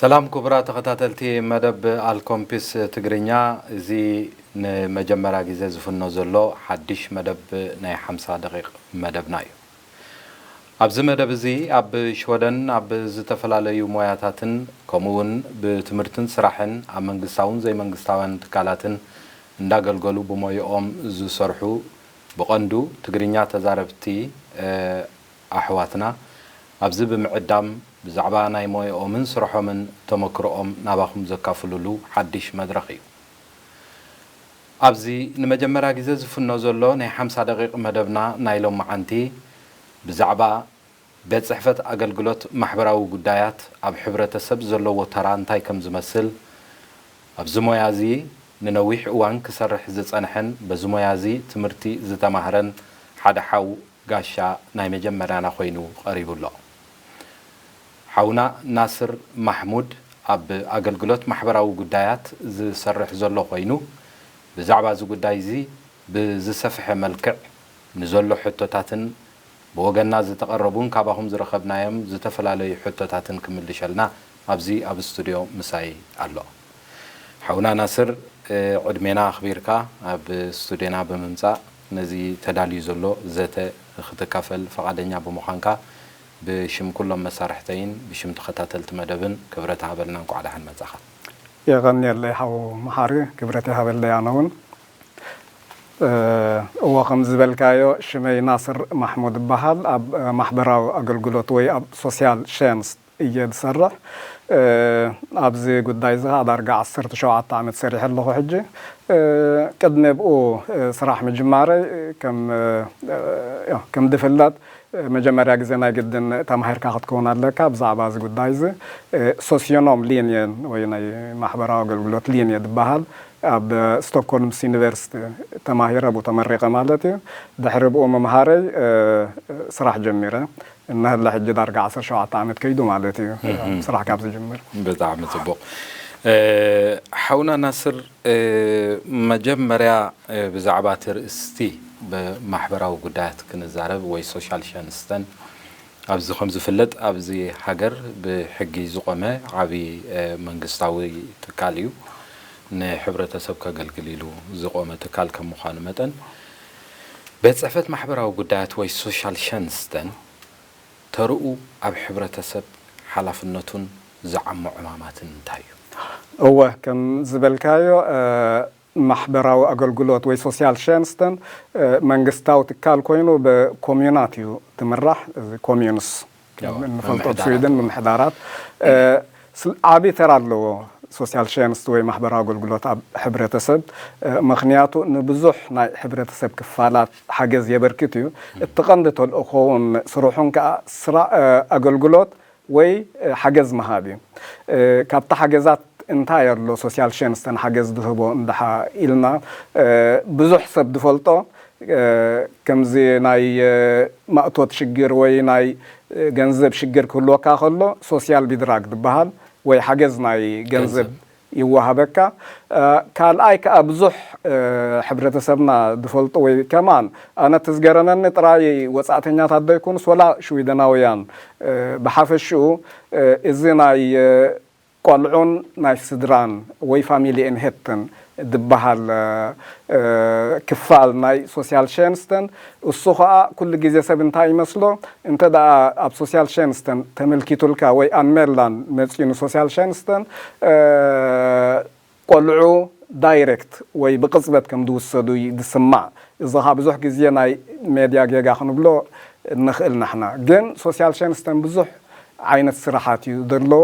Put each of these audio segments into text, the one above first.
ሰላም ክቡራት ተኸታተልቲ መደብ ኣልኮምፒስ ትግርኛ፣ እዚ ንመጀመርያ ግዜ ዝፍኖ ዘሎ ሓድሽ መደብ ናይ ሓምሳ ደቂቕ መደብና እዩ። ኣብዚ መደብ እዚ ኣብ ሽወደን ኣብ ዝተፈላለዩ ሞያታትን ከምኡ እውን ብትምህርትን ስራሕን ኣብ መንግስታውን ዘይመንግስታውያን ትካላትን እንዳገልገሉ ብሞይኦም ዝሰርሑ ብቐንዱ ትግርኛ ተዛረብቲ ኣሕዋትና ኣብዚ ብምዕዳም ብዛዕባ ናይ ሞያኦምን ስርሖምን ተመክሮኦም ናባኹም ዘካፍሉሉ ሓድሽ መድረኽ እዩ። ኣብዚ ንመጀመርያ ግዜ ዝፍኖ ዘሎ ናይ ሓምሳ ደቂቕ መደብና ናይ ሎማዓንቲ ብዛዕባ ቤት ጽሕፈት ኣገልግሎት ማሕበራዊ ጉዳያት ኣብ ሕብረተሰብ ዘለዎ ተራ እንታይ ከም ዝመስል፣ ኣብዚ ሞያ እዚ ንነዊሕ እዋን ክሰርሕ ዝጸንሐን በዚ ሞያ እዚ ትምህርቲ ዝተማህረን ሓደ ሓው ጋሻ ናይ መጀመርያና ኮይኑ ቀሪቡ ኣሎ። ሓውና ናስር ማሕሙድ ኣብ ኣገልግሎት ማሕበራዊ ጉዳያት ዝሰርሕ ዘሎ ኮይኑ፣ ብዛዕባ እዚ ጉዳይ እዚ ብዝሰፍሐ መልክዕ ንዘሎ ሕቶታትን ብወገንና ዝተቐረቡን ካባኹም ዝረኸብናዮም ዝተፈላለዩ ሕቶታትን ክምልሸልና ኣብዚ ኣብ ስቱድዮ ምሳይ ኣሎ። ሓውና ናስር፣ እ፣ ዕድሜና ኣኽቢርካ ኣብ ስቱድዮና ብምምጻእ ነዚ ተዳልዩ ዘሎ ዘተ ክትካፈል ፈቓደኛ ብምዃንካ ብሽም ኩሎም መሳርሕተይን ብሽም ተኸታተልቲ መደብን ክብረት ሃበልና፣ እንቋዕ ደሓን መጻኻ። የቐንየለይ ሓው መሓሪ፣ ክብረት ይሃበለይ ኣነ እውን። እ፣ እወ፣ ከም ዝበልካዮ ሽመይ ናስር ማሕሙድ እበሃል። ኣብ፣ እ፣ ማሕበራዊ ኣገልግሎት ወይ ኣብ ሶስያል ሸንስት እየ ዝሰርሕ። እ፣ ኣብዚ ጉዳይ እዚ ኸዓ ዳርጋ ዓሰርተ ሸውዓተ ዓመት ሰሪሐ ኣለኹ። ሕጂ፣ እ፣ ቅድሚ ብኡ፣ እ፣ ስራሕ ምጅማረይ ከም፣ እ፣ እ፣ ከም ዝፍለጥ መጀመርያ ግዜ ናይ ግድን ተማሂርካ ክትከውን ኣለካ። ብዛዕባ እዚ ጉዳይ እዚ፣ እ፣ ሶስዮኖም ሊንየን ወይ ናይ ማሕበራዊ ኣገልግሎት ሊንየ ዝበሃል ኣብ ስቶክሆልምስ ዩኒቨርሲቲ ተማሂረ፣ ብኡ ተመሪቐ ማለት እዩ። ድሕሪ ብኡ ምምሃረይ፣ እ፣ ስራሕ ጀሚረ። እናህለ ሕጂ ዳርጋ ዓሰርተ ሸውዓተ ዓመት ከይዱ ማለት እዩ፣ እህም። ስራሕ ካብ ዝጅምር። ብጣዕሚ ጽቡቕ። እ፣ ሓውና ናስር፣ እ፣ መጀመርያ፣ እ፣ ብዛዕባ እቲ ርእስቲ ብማሕበራዊ ጉዳያት ክንዛረብ ወይ ሶሻል ሸንስተን፣ ኣብዚ ከም ዝፍለጥ ኣብዚ ሃገር ብሕጊ ዝቆመ ዓቢ፣ እ፣ መንግስታዊ ትካል እዩ። ንሕብረተሰብ ከገልግል ኢሉ ዝቆመ ትካል ከም ምዃኑ መጠን፣ ቤት ጽሕፈት ማሕበራዊ ጉዳያት ወይ ሶሻል ሸንስተን ተርኡ ኣብ ሕብረተሰብ ሓላፍነቱን ዝዓሞ ዕማማትን እንታይ እዩ? እወ፣ ከም ዝበልካዮ፣ እ፣ ማሕበራዊ ኣገልግሎት ወይ ሶስያል ሸንስተን፣ እ፣ መንግስታዊ ትካል ኮይኑ ብኮምዩናት እዩ ትምራሕ። እዚ ኮምዩንስ እወ፣ እንፈልጦ ምምሕዳራት። ብስዊድን ምምሕዳራት፣ እ፣ ስል-፣ ዓቢ ተራ ኣለዎ ሶስያል ሸንስት ወይ ማሕበራዊ ኣገልግሎት ኣብ ሕብረተሰብ። እ፣ ምኽንያቱ ንብዙሕ ናይ ሕብረተሰብ ክፋላት ሓገዝ የበርክት እዩ። እቲ ቀንዲ ተልእኾውን ስርሑን ከኣ ስራ-፣ እ፣ ኣገልግሎት ወይ፣ እ፣ ሓገዝ ምሃብ እዩ። እ፣ ካብቲ ሓገዛት እንታይ ኣሎ ሶስያል ሸንስተን ሓገዝ ዝህቦ እንድሓ ኢልና፣ እ፣ ብዙሕ ሰብ ዝፈልጦ፣ እ፣ ከምዚ ናይ፣ እ፣ ማእቶት ሽግር ወይ ናይ፣ እ፣ ገንዘብ ሽግር ክህልወካ ከሎ ሶስያል ቢድራግ ዝበሃል ወይ ሓገዝ ናይ ገንዘብ ገንዘብ። ይወሃበካ። እ፣ ካልኣይ ከኣ ብዙሕ፣ እ፣ ሕብረተሰብና ዝፈልጦ ወይ ከማን ኣነ እቲ ዝገረመኒ ጥራይ ወጻእተኛታት ዘይኮኑስ ወላ ሽዊደናውያን፣ እ፣ ብሓፈሽኡ፣ እ፣ እዚ ናይ፣ እ፣ ቆልዑን ናይ ስድራን ወይ ፋሚሊ ኤንሄትን ዝበሃል፣ እ፣ እ፣ ክፋል ናይ ሶስያል ሸንስተን፣ እሱ ኸኣ ኩሉ ግዜ ሰብ እንታይ ይመስሎ፣ እንተ ደኣ ኣብ ሶስያል ሸንስተን ተመልኪቱልካ ወይ ኣንሜላን መጺኡ ንሶስያል ሸንስተን፣ እ፣ ቆልዑ ዳይሬክት ወይ ብቕጽበት ከም ዝውሰዱ እዩ ዝስማዕ። እዚ ኸኣ ብዙሕ ግዜ ናይ ሜድያ ጌጋ ክንብሎ ንኽእል ንሕና። ግን ሶስያል ሸንስተን ብዙሕ ዓይነት ስራሓት እዩ ዘለዎ።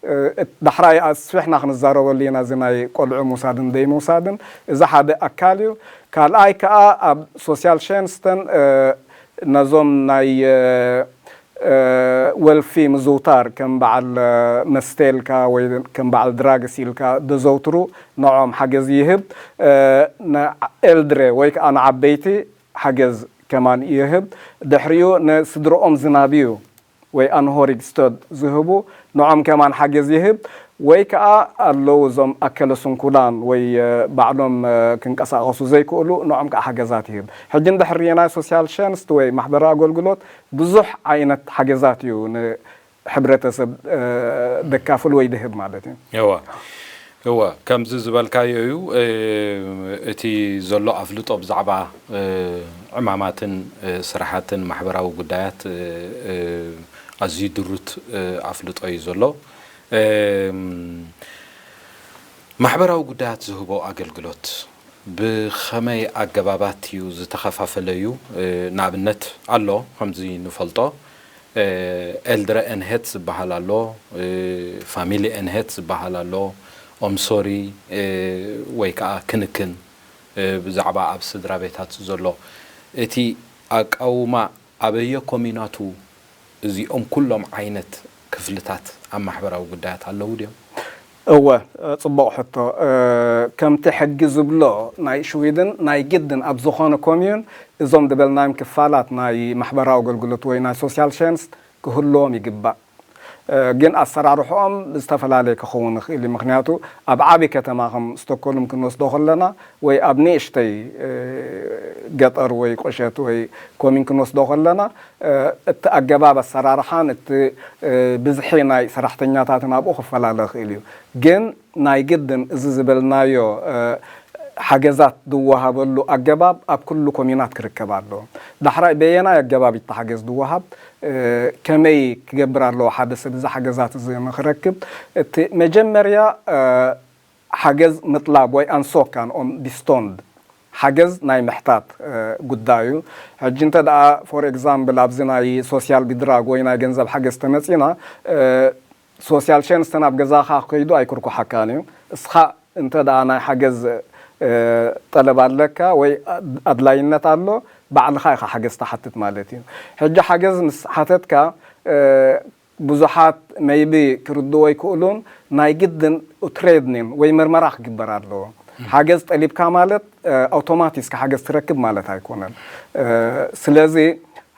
እ፣ እት-፣ ዳሕራይ ኣስፊሕና ክንዛረበሉ ኢና፣ እዚ ናይ ቆልዑ ምውሳድን ዘይምውሳድን። እዚ ሓደ ኣካል እዩ። ካልኣይ ከኣ ኣብ ሶስያል ሸንስተን፣ እ፣ ነዞም ናይ፣ እ፣ እ፣ ወልፊ ምዝውታር ከም በዓል፣ እ፣ መስተ ኢልካ ወይ ከም በዓል ድራግስ ኢልካ ዘዘውትሩ ንዖም ሓገዝ ይህብ። እ፣ ንኤልድረ ወይ ከኣ ንዓበይቲ ሓገዝ ከማን ይህብ። ድሕሪኡ ንስድርኦም ዝናብዩ ወይ ኣንሆሪግ ስቶድ ዝህቡ ንዖም ከማን ሓገዝ ይህብ። ወይ ከኣ ኣለዉ እዞም ኣከለ ስንኩላን ወይ፣ እ፣ ባዕሎም፣ እ፣ ክንቀሳቐሱ ዘይክእሉ ንዖም ከኣ ሓገዛት ይህብ። ሕጂ እንድሕር ርኢና ሶስያል ሸንስት ወይ ማሕበራዊ ኣገልግሎት ብዙሕ ዓይነት ሓገዛት እዩ ን-፣ ሕብረተሰብ ደካፍል ወይ ድህብ ማለት እዩ። እወ እወ ከምዚ ዝበልካዮ እዩ። እቲ ዘሎ ኣፍልጦ ብዛዕባ ዕማማትን ስራሓትን ማሕበራዊ ጉዳያት ኣዝዩ ድሩት ኣፍልጦ እዩ ዘሎ። ማሕበራዊ ጉዳያት ዝህቦ ኣገልግሎት ብኸመይ ኣገባባት እዩ ዝተኸፋፈለ እዩ? ንኣብነት ኣሎ ከምዚ ንፈልጦ ኤልድረ ኤንሄት ዝበሃል ኣሎ፣ ፋሚሊ ኤንሄት ዝበሃል ኣሎ፣ ኦምሶሪ ወይ ከዓ ክንክን ብዛዕባ ኣብ ስድራ ቤታት ዘሎ እቲ ኣቃውማ ኣበየ ኮሚናቱ እዚኦም ኩሎም ዓይነት ክፍልታት ኣብ ማሕበራዊ ጉዳያት ኣለዉ ድዮም? እወ፣ ጽቡቕ ሕቶ። ከምቲ ሕጊ ዝብሎ ናይ ሽዊድን ናይ ግድን ኣብ ዝኾነ ኮሚዩን እዞም ዝበልናዮም ክፋላት ናይ ማሕበራዊ ኣገልግሎት ወይ ናይ ሶሲያል ሸንስት ክህልዎም ይግባእ። ግን ኣሰራርሕኦም ዝተፈላለየ ክኸውን ይኽእል እዩ። ምክንያቱ ኣብ ዓቢ ከተማ ከም ስቶኮልም ክንወስዶ ከለና ወይ ኣብ ንእሽተይ ገጠር ወይ ቁሸት ወይ ኮሚን ክንወስዶ ከለና እቲ ኣገባብ ኣሰራርሓን እቲ ብዝሒ ናይ ሰራሕተኛታትን ኣብኡ ክፈላለ ይኽእል እዩ። ግን ናይ ግድን እዚ ዝበልናዮ ሓገዛት ዝወሃበሉ ኣገባብ ኣብ ኩሉ ኮሚናት ክርከብ ኣለዎ። ዳሕራይ በየናይ ኣገባብ እቲ ሓገዝ ዝወሃብ፣ ከመይ ክገብር ኣለዎ ሓደ ሰብ እዚ ሓገዛት እዚ ንክረክብ? እቲ መጀመርያ ሓገዝ ምጥላብ ወይ ኣንሶካን ኦም ቢስቶንድ ሓገዝ ናይ ምሕታት ጉዳዩ። ሕጂ እንተ ደኣ ፎር ኤግዛምብል ኣብዚ ናይ ሶሲያል ቢድራግ ወይ ናይ ገንዘብ ሓገዝ ተመጺና ሶሲያል ሸንስተ ናብ ገዛኻ ከይዱ ኣይክርኩሓካን እዩ። እስኻ እንተ ደኣ ናይ ሓገዝ ጠለብ ኣለካ ወይ ኣድላይነት ኣሎ፣ ባዕልኻ ኢኻ ሓገዝ ትሓትት ማለት እዩ። ሕጂ ሓገዝ ምስ ሓተትካ ብዙሓት መይቢ ክርድዎ ኣይክእሉን፣ ናይ ግድን ኡትሬድኒን ወይ መርመራ ክግበር ኣለዎ። ሓገዝ ጠሊብካ ማለት ኣውቶማቲስካ ሓገዝ ትረክብ ማለት ኣይኮነን። ስለዚ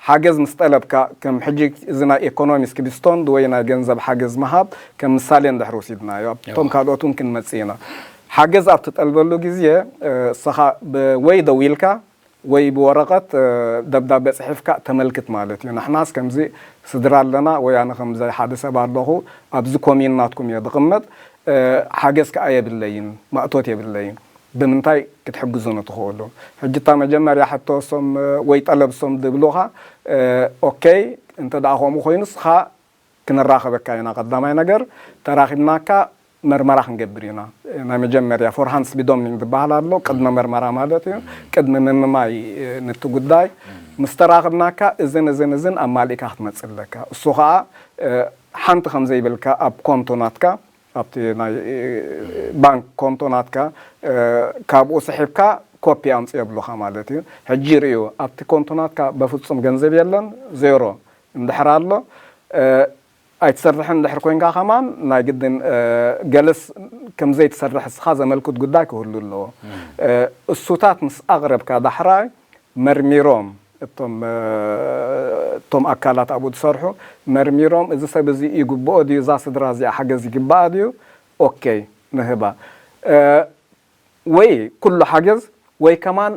ሓገዝ ምስ ጠለብካ ከም ሕጂ እዚ ናይ ኤኮኖሚስክ ቢስቶንድ ወይ ናይ ገንዘብ ሓገዝ ምሃብ ከም ምሳሌ እንድሕር ወሲድናዮ ኣብቶም ካልኦት እውን ክንመጽእ ኢና። ሓገዝ ኣብ ትጠልበሉ ግዜ እስኻ ወይ ደው ኢልካ ወይ ብወረቐት ደብዳቤ ጽሒፍካ ተመልክት ማለት እዩ። ንሕናስ ከምዚ ስድራ ኣለና ወይ ኣነ ከምዚ ሓደ ሰብ ኣለኹ ኣብዚ ኮሚን ናትኩም እየ ዝቕመጥ ሓገዝ ከኣ የብለይን ማእቶት የብለይን ብምንታይ ክትሕግዙኒ ትኽእሉ? ሕጂ እታ መጀመርያ ሕቶ እሶም ወይ ጠለብ እሶም ዝብሉኻ ኦኬይ እንተ ደኣ ከምኡ ኮይኑ ንስኻ ክንራኸበካ ኢና ቀዳማይ ነገር ተራኺብናካ መርመራ ክንገብር ኢና ናይ መጀመርያ ፎርሃንስ ቢዶምኒን ዝበሃል ኣሎ ቅድመ መርመራ ማለት እዩ ቅድሚ ምምማይ ንቲ ጉዳይ ምስ ተራኽብናካ እዝን እዝን እዝን ኣማሊእካ ክትመፅእ ኣለካ እሱ ከዓ ሓንቲ ከም ዘይብልካ ኣብ ኮንቶ ናትካ ኣብቲ ናይ ባንክ ኮንቶ ናትካ ካብኡ ስሒብካ ኮፒ ኣምፅእ የብሉካ ማለት እዩ ሕጂ ርእዩ ኣብቲ ኮንቶ ናትካ በፍፁም ገንዘብ የለን ዜሮ እንድሕር ኣሎ ኣይትሰርሕን እንድሕር ኮይንካ ከማን ናይ ግድን ገለስ ከም ዘይትሰርሕ እስኻ ዘመልክት ጉዳይ ክህሉ ኣለዎ እሱታት ምስ ኣቕረብካ ዳሕራይ መርሚሮም እቶም እቶም ኣካላት ኣብኡ ዝሰርሑ መርሚሮም እዚ ሰብ እዚ ይግብኦ ድዩ እዛ ስድራ እዚኣ ሓገዝ ይግብኣ ድዩ ኦኬ ንህባ ወይ ኩሉ ሓገዝ ወይ ከማን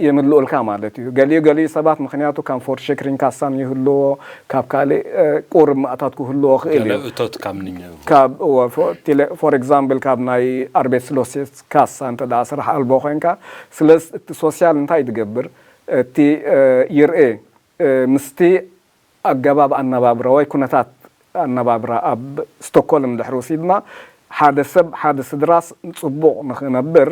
የምልኡልካ ማለት እዩ ገሊኡ ገሊኡ ሰባት ምክንያቱ ካብ ፎርሸክሪን ካሳን ይህልዎ ካብ ካልእ ቁርብ ማእታት ክህልዎ ክእል እዩ እቶት ካብ ንኛው ካብ ፎር ኤግዛምፕል ካብ ናይ ኣርቤት ስሎሴት ካሳ እንተ ደኣ ስራሕ ኣልቦ ኮይንካ ስለዚ እቲ ሶሲያል እንታይ ትገብር እቲ ይርኤ ምስቲ ኣገባብ ኣነባብራ ወይ ኩነታት ኣነባብራ ኣብ ስቶኮልም ድሕሪ ወሲድና ሓደ ሰብ ሓደ ስድራስ ፅቡቕ ንክነብር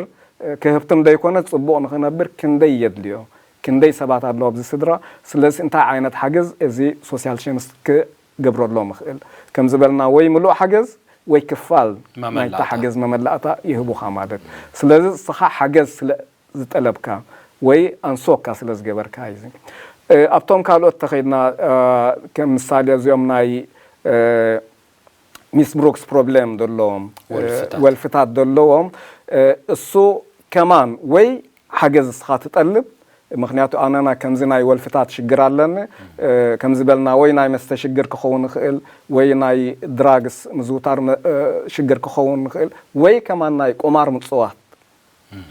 ክህብትም ደይኮነ ፅቡቕ ንክነብር ክንደይ የድልዮ ክንደይ ሰባት ኣለዉ ኣብዚ ስድራ ስለዚ እንታይ ዓይነት ሓገዝ እዚ ሶሲያል ሸንስ ክገብረሎም ይኽእል ከም ዝበልና ወይ ምሉእ ሓገዝ ወይ ክፋል ናይታ ሓገዝ መመላእታ ይህቡኻ ማለት ስለዚ እስኻ ሓገዝ ስለ ዝጠለብካ ወይ ኣንሶካ ስለ ዝገበርካ እዩ ኣብቶም ካልኦት ተኸይድና ከም ምሳሌ እዚኦም ናይ ሚስ ብሩክስ ፕሮብሌም ዘለዎም ወልፍታት ዘለዎም እሱ ከማን ወይ ሓገዝ እስኻ ትጠልብ ምክንያቱ ኣነና ከምዚ ናይ ወልፍታት ሽግር ኣለኒ ከምዚ በልና ወይ ናይ መስተ ሽግር ክኸውን ይኽእል ወይ ናይ ድራግስ ምዝውታር ሽግር ክኸውን ይኽእል ወይ ከማን ናይ ቁማር ምፅዋት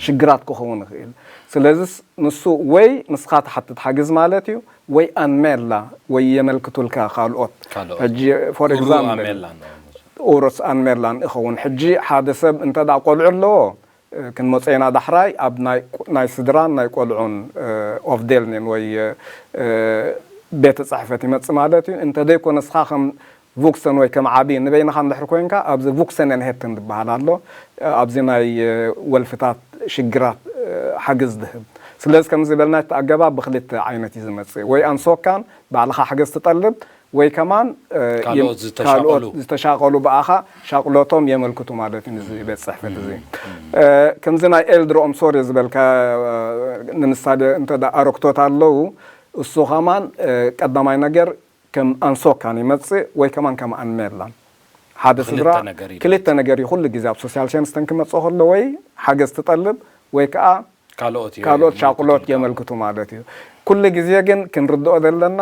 ሽግራት ክኸውን ይኽእል። ስለዚስ ንሱ ወይ ንስኻ ትሓትት ሓግዝ ማለት እዩ፣ ወይ ኣንሜላ ወይ የመልክቱልካ ካልኦት። ካልኦት። ሕጂ for ኡሩ example ኣሜላ ነው። ኡሩስ ኣንሜላን ይኸውን። ሕጂ ሓደ ሰብ እንተ ደኣ ቆልዑ ኣለዎ፣ ክንመጾ ኢና ዳሕራይ ኣብ ናይ ናይ ስድራን ናይ ቆልዑን ኦፍዴልኒን ወይ ቤተ ጽሕፈት ይመጽእ ማለት እዩ። እንተ ዘይኮነ ንስኻ ከም ቡክሰን ወይ ከም ዓቢ ንበይንኻ እንድሕር ኮይንካ ኣብዚ ቡክሰን ኤንሄትን ዝበሃል ኣሎ። ኣብዚ ናይ ወልፍታት ሽግራት ሓገዝ ዝህብ። ስለዚ ከም ዝበልና እቲ ኣገባብ ብክልተ ዓይነት እዩ ዝመጽእ። ወይ ኣንሶካን ባዕልኻ ሓገዝ ትጠልብ ወይ ከማን ካልኦት ዝተሻቐሉ። ዝተሻቐሉ ብኣኻ ሻቕሎቶም የመልክቱ ማለት እዩ። እዚ ቤት ጽሕፈት እዚ ከምዚ ናይ ኤልድሮኦም ሶሪ ዝበልካ ንምሳሌ እንተ ኣረክቶት ኣለዉ እሱ ከማን ቀዳማይ ነገር ከም ኣንሶካን ይመጽእ ወይ ከማን ከም ኣንሜላን ሓደ ስድራ ክልተ ነገር እዩ ኩሉ ግዜ ኣብ ሶሲያል ሴንስተን ክመጽእ ከሎ ወይ ሓገዝ ትጠልብ ወይ ከዓ ካልኦት ካልኦት ሻቁሎት የመልክቱ ማለት እዩ። ኩሉ ግዜ ግን ክንርድኦ ዘለና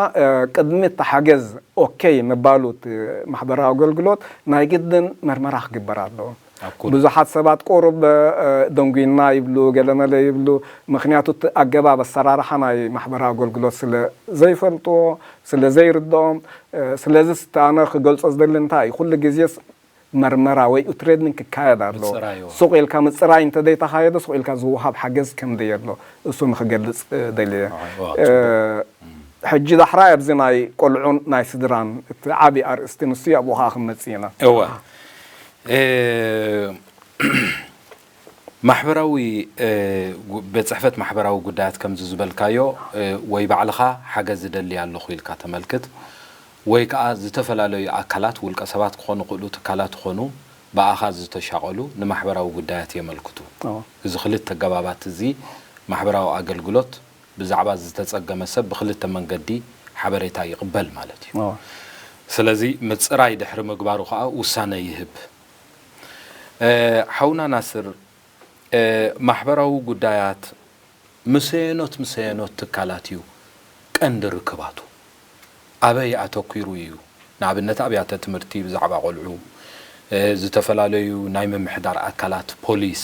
ቅድሚ እቲ ሓገዝ ኦኬ ምባሉ እቲ ማሕበራዊ ኣገልግሎት ናይ ግድን መርመራ ክግበር ኣለዎ። ብዙሓት ሰባት ቁሩብ ደንጉይና ይብሉ፣ ገለመለ ይብሉ። ምክንያቱ እቲ ኣገባብ ኣሰራርሓ ናይ ማሕበራዊ ኣገልግሎት ስለ ዘይፈልጥዎ፣ ስለ ዘይርድኦም። ስለዚ እቲ ኣነ ክገልጾ ዝደሊ እንታይ እዩ፣ ኩሉ ግዜስ መርመራ ወይ ኡትሬድኒንግ ክካየድ ኣለዎ። ሱቕ ኢልካ ምጽራይ እንተ ዘይተኻየደ ሱቕ ኢልካ ዝወሃብ ሓገዝ ከም ደየሎ እሱ ንክገልጽ ደልየ። ሕጂ ዳሕራይ ኣብዚ ናይ ቆልዑን ናይ ስድራን እቲ ዓቢ ኣርእስቲ ንሱ ኣብኡ ከዓ ክንመጽእ ኢና። እወ ማሕበራዊ ቤት ጽሕፈት ማሕበራዊ ጉዳያት ከምዚ ዝበልካዮ ወይ ባዕልኻ ሓገዝ ዝደሊ ኣለኹ ኢልካ ተመልክት ወይ ከዓ ዝተፈላለዩ ኣካላት ውልቀ ሰባት ክኾኑ ክእሉ ትካላት ክኾኑ ብኣኻ ዝተሻቐሉ ንማሕበራዊ ጉዳያት የመልክቱ። እዚ ክልተ ገባባት እዚ ማሕበራዊ ኣገልግሎት ብዛዕባ ዝተጸገመ ሰብ ብክልተ መንገዲ ሓበሬታ ይቕበል ማለት እዩ። ስለዚ ምጽራይ ድሕሪ ምግባሩ ከዓ ውሳነ ይህብ። ሓውና ናስር ማሕበራዊ ጉዳያት ምሰየኖት ምሰየኖት ትካላት እዩ ቀንዲ ርክባቱ ኣበይ ኣተኲሩ እዩ? ንኣብነት ኣብያተ ትምህርቲ ብዛዕባ ቆልዑ፣ ዝተፈላለዩ ናይ ምምሕዳር ኣካላት፣ ፖሊስ፣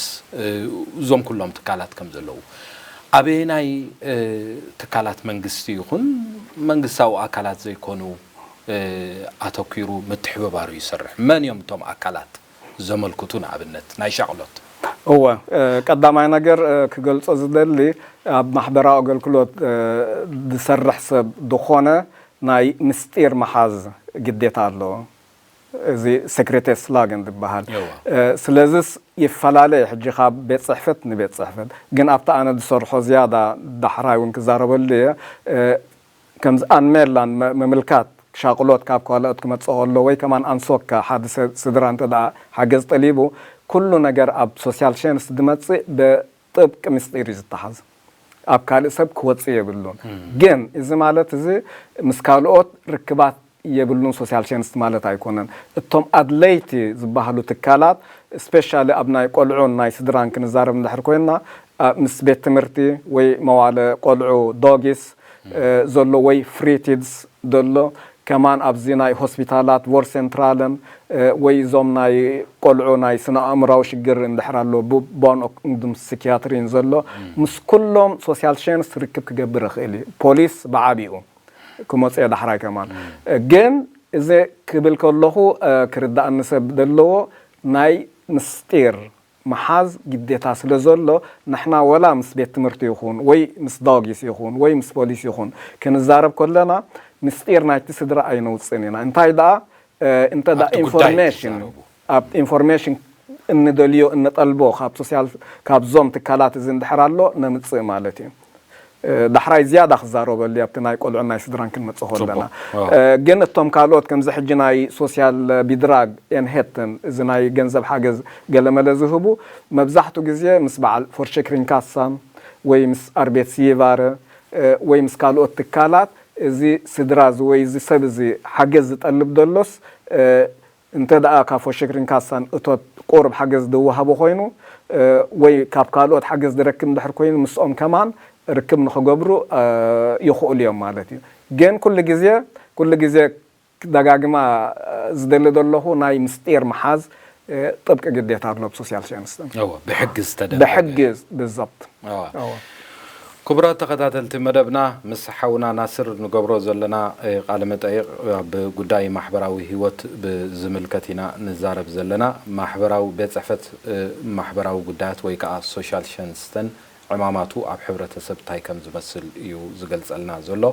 እዞም ኩሎም ትካላት ከም ዘለዉ ኣበየናይ ትካላት መንግስቲ ይኹን መንግስታዊ ኣካላት ዘይኮኑ ኣተኲሩ ምትሕብባሩ ይሰርሕ? መን እዮም እቶም ኣካላት? ዘመልክቱ ንኣብነት ናይ ሻቕሎት። እወ ቀዳማይ ነገር ክገልጾ ዝደሊ ኣብ ማሕበራዊ ኣገልግሎት ዝሰርሕ ሰብ ዝኾነ ናይ ምስጢር መሓዝ ግዴታ ኣለዎ። እዚ ሴክሬቴስ ላገን ዝበሃል። ስለዚስ ይፈላለ ሕጂ ካብ ቤት ጽሕፈት ንቤት ጽሕፈት ግን ኣብቲ ኣነ ዝሰርሖ ዝያዳ ዳሕራይ እውን ክዛረበሉ እየ። ከምዚ ኣንሜላን ምምልካት ሻቕሎት ካብ ካልኦት ክመጽእ ከሎ ወይ ከማን ኣንሶካ ሓደ ስድራ እንተ ደኣ ሓገዝ ጠሊቡ ኩሉ ነገር ኣብ ሶሲያል ሴንስ ዝመጽእ ብጥብቂ ምስጢር እዩ ዝተሓዝ። ኣብ ካልእ ሰብ ክወጽእ የብሉን። ግን እዚ ማለት እዚ ምስ ካልኦት ርክባት የብሉን ሶሲያል ሴንስ ማለት ኣይኮነን። እቶም ኣድለይቲ ዝበሃሉ ትካላት ስፔሻሊ ኣብ ናይ ቆልዑን ናይ ስድራን ክንዛረብ እንድሕር ኮይንና ምስ ቤት ትምህርቲ ወይ መዋለ ቆልዑ ዶጊስ ዘሎ ወይ ፍሪቲድስ ዘሎ ከማን ኣብዚ ናይ ሆስፒታላት ቮር ሴንትራለን ወይ እዞም ናይ ቆልዑ ናይ ስነ ኣእምራዊ ሽግር እንድሕር ኣሎ ባን ኦንግዱም ስኪያትሪን ዘሎ ምስ ኩሎም ሶሲያል ሴንስ ርክብ ክገብር ይኽእል እዩ ፖሊስ ብዓቢኡ ክመፅኦ ዳሕራይ ከማን ግን እዚ ክብል ከለኹ ክርዳእኒ ሰብ ዘለዎ ናይ ምስጢር ምሓዝ ግዴታ ስለ ዘሎ ንሕና ወላ ምስ ቤት ትምህርቲ ይኹን ወይ ምስ ዳጊስ ይኹን ወይ ምስ ፖሊስ ይኹን ክንዛረብ ከለና ምስጢር ናይቲ ስድራ ኣይነውፅእን ኢና እንታይ ደኣ እንተ ደኣ ኢንፎርሜሽን ኣብ ኢንፎርሜሽን እንደልዮ እንጠልቦ ካብ ሶሲያል ካብዞም ትካላት እዚ እንድሕር ኣሎ ነምፅእ ማለት እዩ። ዳሕራይ ዝያዳ ክዛረበሉ ኣብቲ ናይ ቆልዑን ናይ ስድራን ክንመፅእ ከለና ግን እቶም ካልኦት ከምዚ ሕጂ ናይ ሶሲያል ቢድራግ ኤንሄትን እዚ ናይ ገንዘብ ሓገዝ ገለመለ ዝህቡ መብዛሕቱ ግዜ ምስ በዓል ፎርሸክሪንካሳን ወይ ምስ ኣርቤት ሲየቫረ ወይ ምስ ካልኦት ትካላት እዚ ስድራ እዚ ወይ እዚ ሰብ እዚ ሓገዝ ዝጠልብ ደሎስ እንተ ደኣ ካብ ፎሽክሪን ካሳን እቶት ቁሩብ ሓገዝ ዝወሃቦ ኮይኑ ወይ ካብ ካልኦት ሓገዝ ዝረክብ እንድሕር ኮይኑ ምስኦም ከማን ርክብ ንኽገብሩ ይኽእሉ እዮም ማለት እዩ። ግን ኩሉ ግዜ ኩሉ ግዜ ክደጋግማ ዝደሊ ዘለኹ ናይ ምስጢር ምሓዝ ጥብቂ ግዴታ ኣሎ ኣብ ሶሻል ሸንስተን እወ ብሕጊ ዝተደንገገ ብሕጊ ብዛብት እወ ክቡራት ተኸታተልቲ መደብና ምስ ሓውና ናስር ንገብሮ ዘለና ቃለ መጠይቕ ኣብ ጉዳይ ማሕበራዊ ህይወት ብዝምልከት ኢና ንዛረብ ዘለና። ማሕበራዊ ቤት ፅሕፈት ማሕበራዊ ጉዳያት ወይ ከዓ ሶሻል ሸንስተን ዕማማቱ ኣብ ሕብረተሰብ እንታይ ከም ዝመስል እዩ ዝገልፀልና ዘሎ።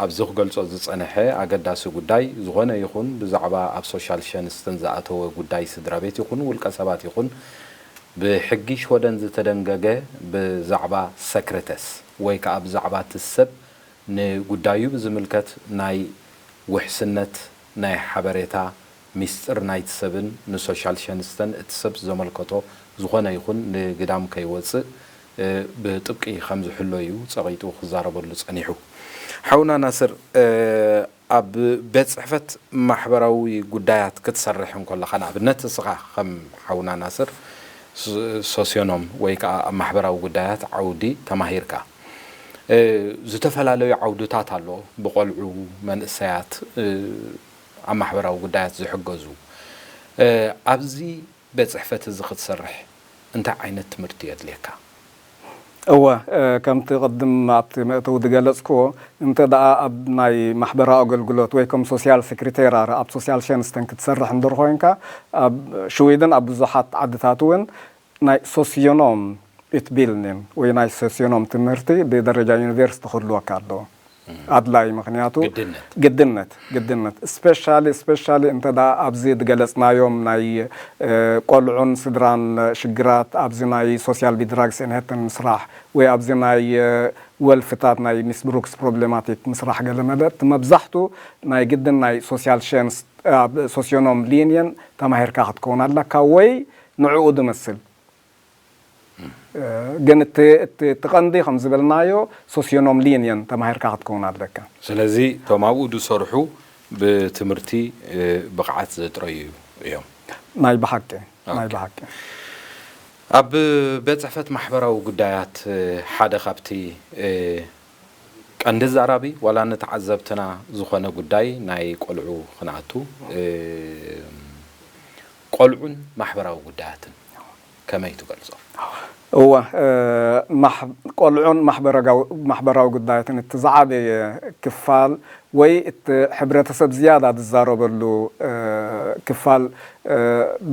ኣብዚ ክገልፆ ዝፀንሐ ኣገዳሲ ጉዳይ ዝኾነ ይኹን ብዛዕባ ኣብ ሶሻል ሸንስተን ዝኣተወ ጉዳይ ስድራ ቤት ይኹን ውልቀ ሰባት ይኹን ብሕጊ ሽወደን ዝተደንገገ ብዛዕባ ሰክረተስ ወይ ከዓ ብዛዕባ እቲ ሰብ ንጉዳዩ ብዝምልከት ናይ ውሕስነት ናይ ሓበሬታ ሚስጥር ናይቲ ሰብን ንሶሻል ሸንስተን እቲ ሰብ ዘመልከቶ ዝኾነ ይኹን ንግዳም ከይወፅእ ብጥብቂ ከም ዝሕሎ እዩ ፀቒጡ ክዛረበሉ ፀኒሑ። ሓውና ናስር ኣብ ቤት ፅሕፈት ማሕበራዊ ጉዳያት ክትሰርሕ እንከለኻ ንኣብነት እስኻ ከም ሓውና ናስር ሶስዮኖም ወይ ከዓ ኣብ ማሕበራዊ ጉዳያት ዓውዲ ተማሂርካ ዝተፈላለዩ ዓውድታት ኣሎ ብቆልዑ መንእሰያት ኣብ ማሕበራዊ ጉዳያት ዝሕገዙ ኣብዚ ቤት ፅሕፈት እዚ ክትሰርሕ እንታይ ዓይነት ትምህርቲ የድልየካ? እወ ከምቲ ቅድም ኣብቲ መእተዊ ዝገለፅክዎ እንተ ደኣ ኣብ ናይ ማሕበራዊ ኣገልግሎት ወይ ከም ሶሲያል ሴክሬቴራር ኣብ ሶሲያል ሸንስተን ክትሰርሕ እንድር ኮይንካ ኣብ ሽዊድን ኣብ ብዙሓት ዓድታት እውን ናይ ሶሲዮኖም ኢትቢልኒን ወይ ናይ ሶሲዮኖም ትምህርቲ ብደረጃ ዩኒቨርሲቲ ክህልወካ ኣለዎ። ኣድላይ ምክንያቱ ግድነት ግድነት ግድነት ስፔሻሊ ስፔሻሊ እንተ ደኣ ኣብዚ ዝገለፅናዮም ናይ ቆልዑን ስድራን ሽግራት ኣብዚ ናይ ሶሲያል ቢድራግስ ኤንሄተን ምስራሕ ወይ ኣብዚ ናይ ወልፍታት ናይ ሚስብሩክስ ፕሮብሌማቲክ ምስራሕ ገለ መለ እቲ መብዛሕቱ ናይ ግድን ናይ ሶሲያል ሸንስ ኣብ ሶሲዮኖም ሊንየን ተማሂርካ ክትከውን ኣለካ ወይ ንዕኡ ዝመስል ግን እቲ እቲ እቲ ቀንዲ ከም ዝበልናዮ ሶሲዮኖም ሊንየን ተማሂርካ ክትከውን ኣለካ። ስለዚ እቶም ኣብኡ ዝሰርሑ ብትምህርቲ ብቕዓት ዘጥረዩ እዮም። ናይ ብሓቂ ናይ ብሓቂ። ኣብ ቤት ፅሕፈት ማሕበራዊ ጉዳያት ሓደ ካብቲ ቀንዲ ዛራቢ ዋላ ንተዓዘብትና ዝኾነ ጉዳይ ናይ ቆልዑ ክንኣቱ ቆልዑን ማሕበራዊ ጉዳያትን ከመይ ትገልጾ? እወ ቆልዑን ማሕበራዊ ጉዳያትን እቲ ዝዓበየ ክፋል ወይ እቲ ሕብረተሰብ ዝያዳ ዝዛረበሉ ክፋል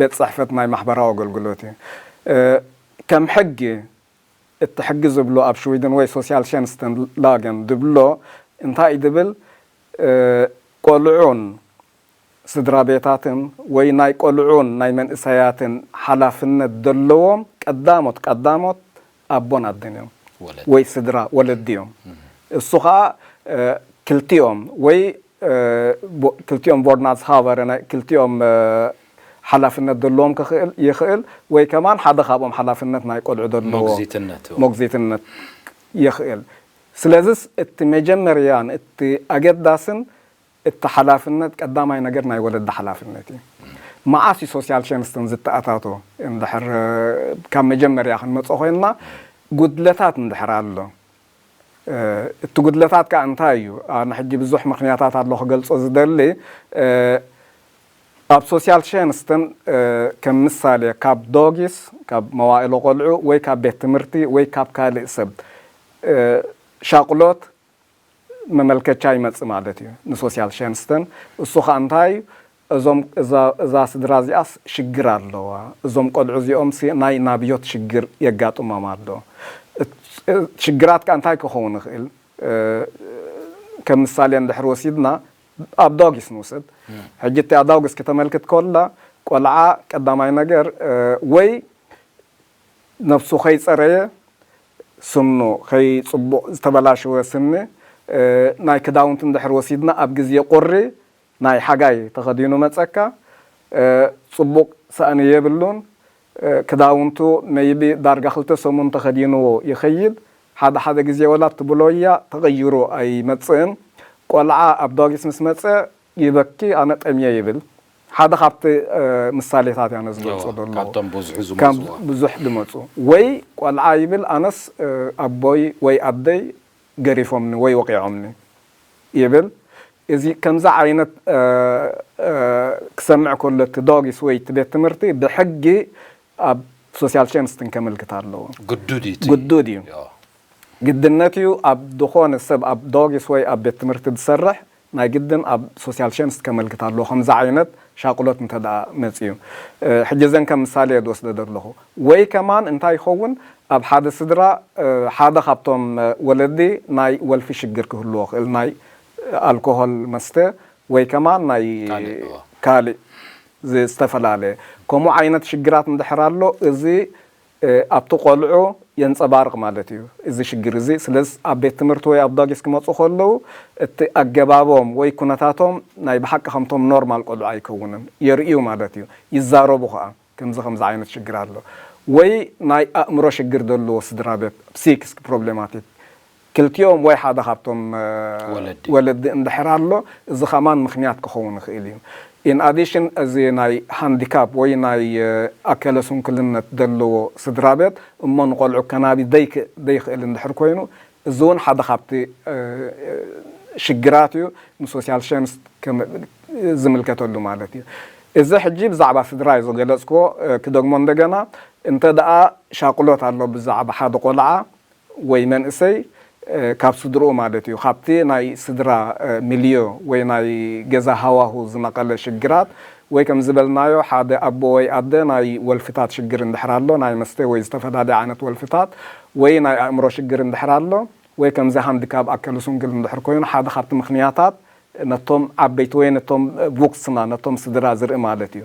ቤት ፅሕፈት ናይ ማሕበራዊ ኣገልግሎት እዩ። ከም ሕጊ እቲ ሕጊ ዝብሎ ኣብ ሽዊድን ወይ ሶሲያል ሸንስተን ላገን ዝብሎ እንታይ እዩ ዝብል ቆልዑን ስድራ ቤታትን ወይ ናይ ቆልዑን ናይ መንእሰያትን ሓላፍነት ዘለዎም ቀዳሞት ቀዳሞት ኣቦን ኣደን እዮም ወይ ስድራ ወለዲ እዮም። እሱ ከዓ ክልቲኦም ወይ ክልቲኦም ቮርድናዝ ሃቨረ ክልቲኦም ሓላፍነት ዘለዎም ክኽእል ይኽእል ወይ ከማን ሓደ ካብኦም ሓላፍነት ናይ ቆልዑ ዘለዎ ሞግዚትነት ይኽእል። ስለዝስ እቲ መጀመርያን እቲ ኣገዳስን እቲ ሓላፍነት ቀዳማይ ነገር ናይ ወለዲ ሓላፍነት እዩ። መዓስ እዩ ሶሲያል ሸንስተን ዝተኣታቶ እንድሕር ካብ መጀመርያ ክንመፅኦ ኮይንና ጉድለታት እንድሕር ኣሎ እቲ ጉድለታት ከዓ እንታይ እዩ? ኣነ ሕጂ ብዙሕ ምክንያታት ኣሎ ክገልፆ ዝደሊ ኣብ ሶሲያል ሸንስተን ከም ምሳሌ ካብ ዶጊስ ካብ መዋእሎ ቆልዑ ወይ ካብ ቤት ትምህርቲ ወይ ካብ ካልእ ሰብ ሻቅሎት መመልከቻ ይመጽእ ማለት እዩ ንሶሲያል ሸንስተን። እሱ ከዓ እንታይ እዩ? እዞም እዛ ስድራ እዚኣስ ሽግር ኣለዋ፣ እዞም ቆልዑ እዚኦም ሲ ናይ ናብዮት ሽግር የጋጥሞም ኣሎ። ሽግራት ከዓ እንታይ ክኸውን ይኽእል? ከም ምሳሌ እንድሕር ወሲድና ኣብ ዳጉስ ንውሰድ። ሕጂ እቲኣ ዳጉስ ክተመልክት ከላ ቆልዓ ቀዳማይ ነገር ወይ ነብሱ ከይጸረየ ስኑ ከይጽቡቕ ዝተበላሸወ ስኒ ናይ ክዳውንቲ እንድሕር ወሲድና ኣብ ግዜ ቁሪ ናይ ሓጋይ ተኸዲኑ መጸካ ጽቡቕ ሳእኒ የብሉን። ክዳውንቱ መይቢ ዳርጋ ክልተ ሰሙን ተኸዲንዎ ይኸይድ። ሓደ ሓደ ግዜ ወላ እቲ ብሎያ ተቐይሩ ኣይመጽእን። ቆልዓ ኣብ ዳጊስ ምስ መጸ ይበኪ ኣነ ጠምየ ይብል። ሓደ ካብቲ ምሳሌታት እያ ነዚ ዝገልጾ ዘሎ ካብቶም ብዙሑ ዝመጽዋ ብዙሕ ዝመጹ ወይ ቆልዓ ይብል ኣነስ ኣቦይ ወይ ኣደይ ገሪፎምኒ ወይ ወቂዖምኒ ይብል። እዚ ከምዚ ዓይነት እ፣ እ፣ ክሰምዕ ከሎ እቲ ዶጊስ ወይ እቲ ቤት ትምህርቲ ብሕጊ ኣብ ሶሲያልትጀንስትን ከመልክት ኣለዎ። ግዱድ እዩ እቲ። ግዱድ እዩ። ያ። ግድነት እዩ ኣብ ዝኾነ ሰብ ኣብ ዶጊስ ወይ ኣብ ቤት ትምህርቲ ዝሰርሕ ናይ ግድን ኣብ ሶሲያልትጀንስት ከመልክት ኣለዎ። ከምዚ ዓይነት ሻቅሎት እንተ ደኣ መፅዩ እ፣ ሕጂ ዘን ከም ምሳሌ እየ ዝወስደ ዘለኹ። ወይ ከማን እንታይ ይኸውን ኣብ ሓደ ስድራ እ፣ ሓደ ካብቶም እ፣ ወለዲ ናይ ወልፊ ሽግር ክህልዎ ክእል ናይ ኣልኮሆል መስተ ወይ ከማን ናይ ካልእ፣ እዋ። ካልእ ዝ- ዝተፈላለየ ከምኡ ዓይነት ሽግራት እንድሕር ኣሎ እዚ እ፣ ኣብቲ ቆልዑ የንጸባርቕ ማለት እዩ እዚ ሽግር እዚ። ስለዚ ኣብ ቤት ትምህርቲ ወይ ኣብ ዶጊስ ክመጹ ከለዉ እቲ ኣገባቦም ወይ ኩነታቶም ናይ ብሓቂ ከምቶም ኖርማል ቆልዑ ኣይከውንን የርእዩ ማለት እዩ። ይዛረቡ ከኣ ከምዚ ከምዚ ዓይነት ሽግር ኣሎ ወይ ናይ ኣእምሮ ሽግር ዘለዎ ስድራ ቤት ሲክስ ፕሮብሌማቲክ ክልቲኦም ወይ ሓደ ካብቶም እ፣ ወለዲ። ወለዲ እንድሕር ኣሎ እዚ ከማን ምክንያት ክኸውን ይኽእል እዩ። ኢን ኣዲሽን እዚ ናይ ሃንዲካፕ ወይ ናይ እ፣ ኣከለ ስንኩልነት ዘለዎ ስድራ ቤት እሞ ንቆልዑ ከናቢ ዘይክ- ዘይኽእል እንድሕር ኮይኑ እዚ እውን ሓደ ካብቲ እ፣ ሽግራት እዩ ንሶሲያል ሸንስ ከም- ዝምልከተሉ ማለት እዩ። እዚ ሕጂ ብዛዕባ ስድራ እዩ ዝገለጽክዎ እ፣ ክደግሞ እንደገና እንተ ደኣ ሻቅሎት ኣሎ ብዛዕባ ሓደ ቆልዓ ወይ መንእሰይ እ፣ ካብ ስድርኡ ማለት እዩ ካብቲ ናይ ስድራ እ፣ ሚልዮ ወይ ናይ ገዛ ሃዋሁ ዝነቐለ ሽግራት ወይ ከም ዝበልናዮ ሓደ ኣቦ ወይ ኣደ ናይ ወልፍታት ሽግር እንድሕር ኣሎ ናይ መስተ ወይ ዝተፈላለየ ዓይነት ወልፍታት ወይ ናይ ኣእምሮ ሽግር እንድሕር ኣሎ ወይ ከምዚ ሃንዲካፕ ኣከለ ስንኩል እንድሕር ኮይኑ ሓደ ካብቲ ምኽንያታት ነቶም ዓበይቲ ወይ ነቶም ቡክስና ነቶም ስድራ ዝርኢ ማለት እዩ።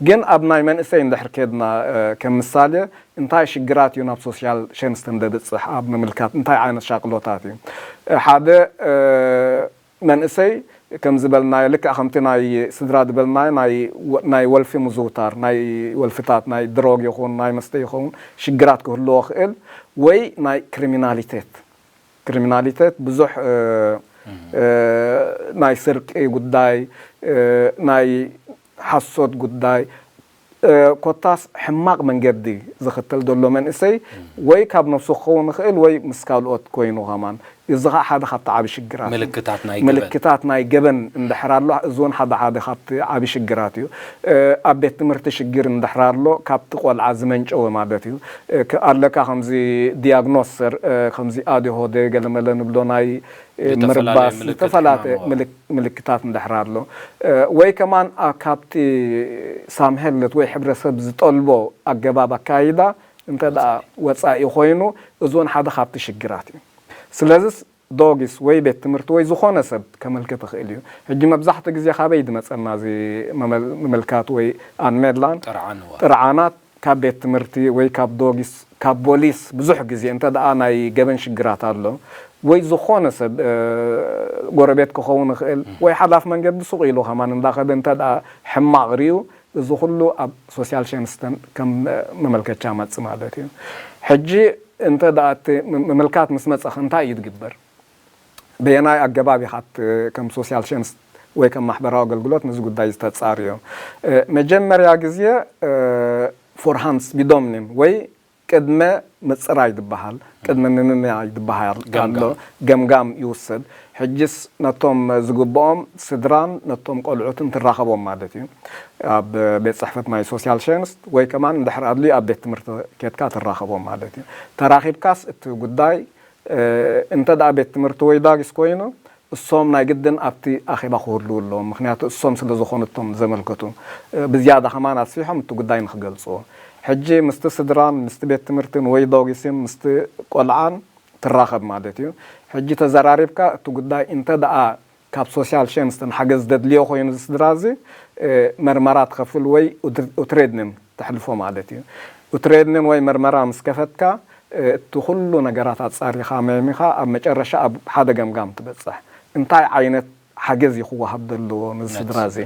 ግን ኣብ ናይ መንእሰይ እንድሕር ከድና እ፣ ከም ምሳሌ እንታይ ሽግራት እዩ ናብ ሶሲያል ሸንስተን ደብፅሕ ኣብ ምምልካት እንታይ ዓይነት ሻቅሎታት እዩ እ፣ ሓደ እ፣ መንእሰይ ከም ዝበልናዮ ልክዕ ከምቲ ናይ ስድራ ዝበልናዮ ናይ ወ- ናይ ወልፊ ምዝውታር ናይ ወልፍታት ናይ ድሮግ ይኹን ናይ መስተ ይኸውን ሽግራት ክህልዎ ክእል ወይ ናይ ክሪሚናሊቴት ክሪሚናሊቴት ብዙሕ እ፣ እ፣ ናይ ስርቂ ጉዳይ እ፣ ናይ ሓሶት ጉዳይ እ፣ ኮታስ ሕማቕ መንገዲ ዝኽተል ዘሎ መንእሰይ ወይ ካብ ነብሱ ክኸውን ይኽእል ወይ ምስ ካልኦት ኮይኑ ከማን እዚ ከዓ ሓደ ካብቲ ዓቢ ሽግራት እዩ። ምልክታት ናይ ገበን። ምልክታት ናይ ገበን እንድሕር ኣሎ እዚ እውን ሓደ ሓደ ካብቲ ዓቢ ሽግራት እዩ። እ፣ ኣብ ቤት ትምህርቲ ሽግር እንድሕር ኣሎ ካብቲ ቆልዓ ዝመንጨወ ማለት እዩ። እ፣ ከ- ኣለካ ከምዚ ዲያግኖስ ሰር እ፣ ከምዚ ኣዲሆደ ገለመለ ንብሎ ናይ እ፣ ዝተፈላለየ ምርባስ ምልክት ዝተፈላለየ ሕማም፣ ምልክ- ምልክታት እንድሕር ኣሎ እ፣ ወይ ከማን ኣ- ካብቲ ሳምሄለት ወይ ሕብረተሰብ ዝጠልቦ ኣገባብ ኣካይዳ እንተ ደኣ ወፃኢ ኮይኑ እዚ እውን ሓደ ካብቲ ሽግራት እዩ። ስለዚስ ዶጊስ ወይ ቤት ትምህርቲ ወይ ዝኾነ ሰብ ከመልክት ይኽእል እዩ። ሕጂ መብዛሕትኡ ግዜ ካበይ ዝመፀና እዚ መመል- ምምልካት ወይ ኣንሜድላን ጥርዓን እዋ። ጥርዓናት ካብ ቤት ትምህርቲ ወይ ካብ ዶጊስ ካብ ቦሊስ ብዙሕ ግዜ እንተ ደኣ ናይ ገበን ሽግራት ኣሎ ወይ ዝኾነ ሰብ እ፣ ጎረቤት ክኸውን ይኽእል ወይ ሓላፍ መንገዲ ሱቕ ኢሉ ከማን እንዳኸደ እንተ ደኣ ሕማቕ ርዩ እዚ ኩሉ ኣብ ሶሲያል ሸንስተን ከም እ፣ መመልከቻ መጽእ ማለት እዩ። ሕጂ እንተ ደኣ እቲ ም- ምምልካት ምስ መጸኽ እንታይ እዩ ትግበር? በየናይ ኣገባብ ኢኻ እቲ ከም ሶሲያል ሸንስ ወይ ከም ማሕበራዊ ኣገልግሎት ነዚ ጉዳይ ዝተጻርዮ? እ፣ መጀመርያ ግዜ ፎርሃንስ ቢዶምኒን ወይ ቅድመ ምጽራይ ዝበሃል ቅድመ ምምምያይ ዝበሃል ኣሎ። ገምጋም ይውሰድ። ሕጅስ ነቶም ዝግብኦም ስድራን ነቶም ቆልዑትን ትራኸቦም ማለት እዩ። ኣብ ቤት ጽሕፈት ናይ ሶሲያል ሸንስት ወይ ከማን እንድሕር ኣድልዩ ኣብ ቤት ትምህርቲ ኬድካ ትራኸቦም ማለት እዩ። ተራኺብካስ እቲ ጉዳይ እንተ ደኣ ቤት ትምህርቲ ወይ ዳግስ ኮይኑ እሶም ናይ ግድን ኣብቲ ኣኼባ ክህልዉ ኣለዎም። ምኽንያቱ እሶም ስለ ዝኾኑ እቶም ዘመልከቱ ብዝያዳ ከማን ኣስፊሖም እቲ ጉዳይ ንክገልጽዎ። ሕጂ ምስቲ ስድራን ምስቲ ቤት ትምህርትን ወይ ዶጊስን ምስቲ ቆልዓን ትራኸብ ማለት እዩ። ሕጂ ተዘራሪብካ እቲ ጉዳይ እንተ ደኣ ካብ ሶሲያል ሸንስተን ሓገዝ ደድልዮ ኮይኑ እዚ ስድራ እዚ መርመራ ትኸፍል ወይ ኡትሬድንን ተሕልፎ ማለት እዩ። ኡትሬድንን ወይ መርመራ ምስ ከፈትካ እቲ ኩሉ ነገራት ኣጻሪኻ መሚኻ ኣብ መጨረሻ ኣብ ሓደ ገምጋም ትበጽሕ። እንታይ ዓይነት ሓገዝ እዩ ክወሃብ ዘለዎ ነዚ ስድራ እዚ?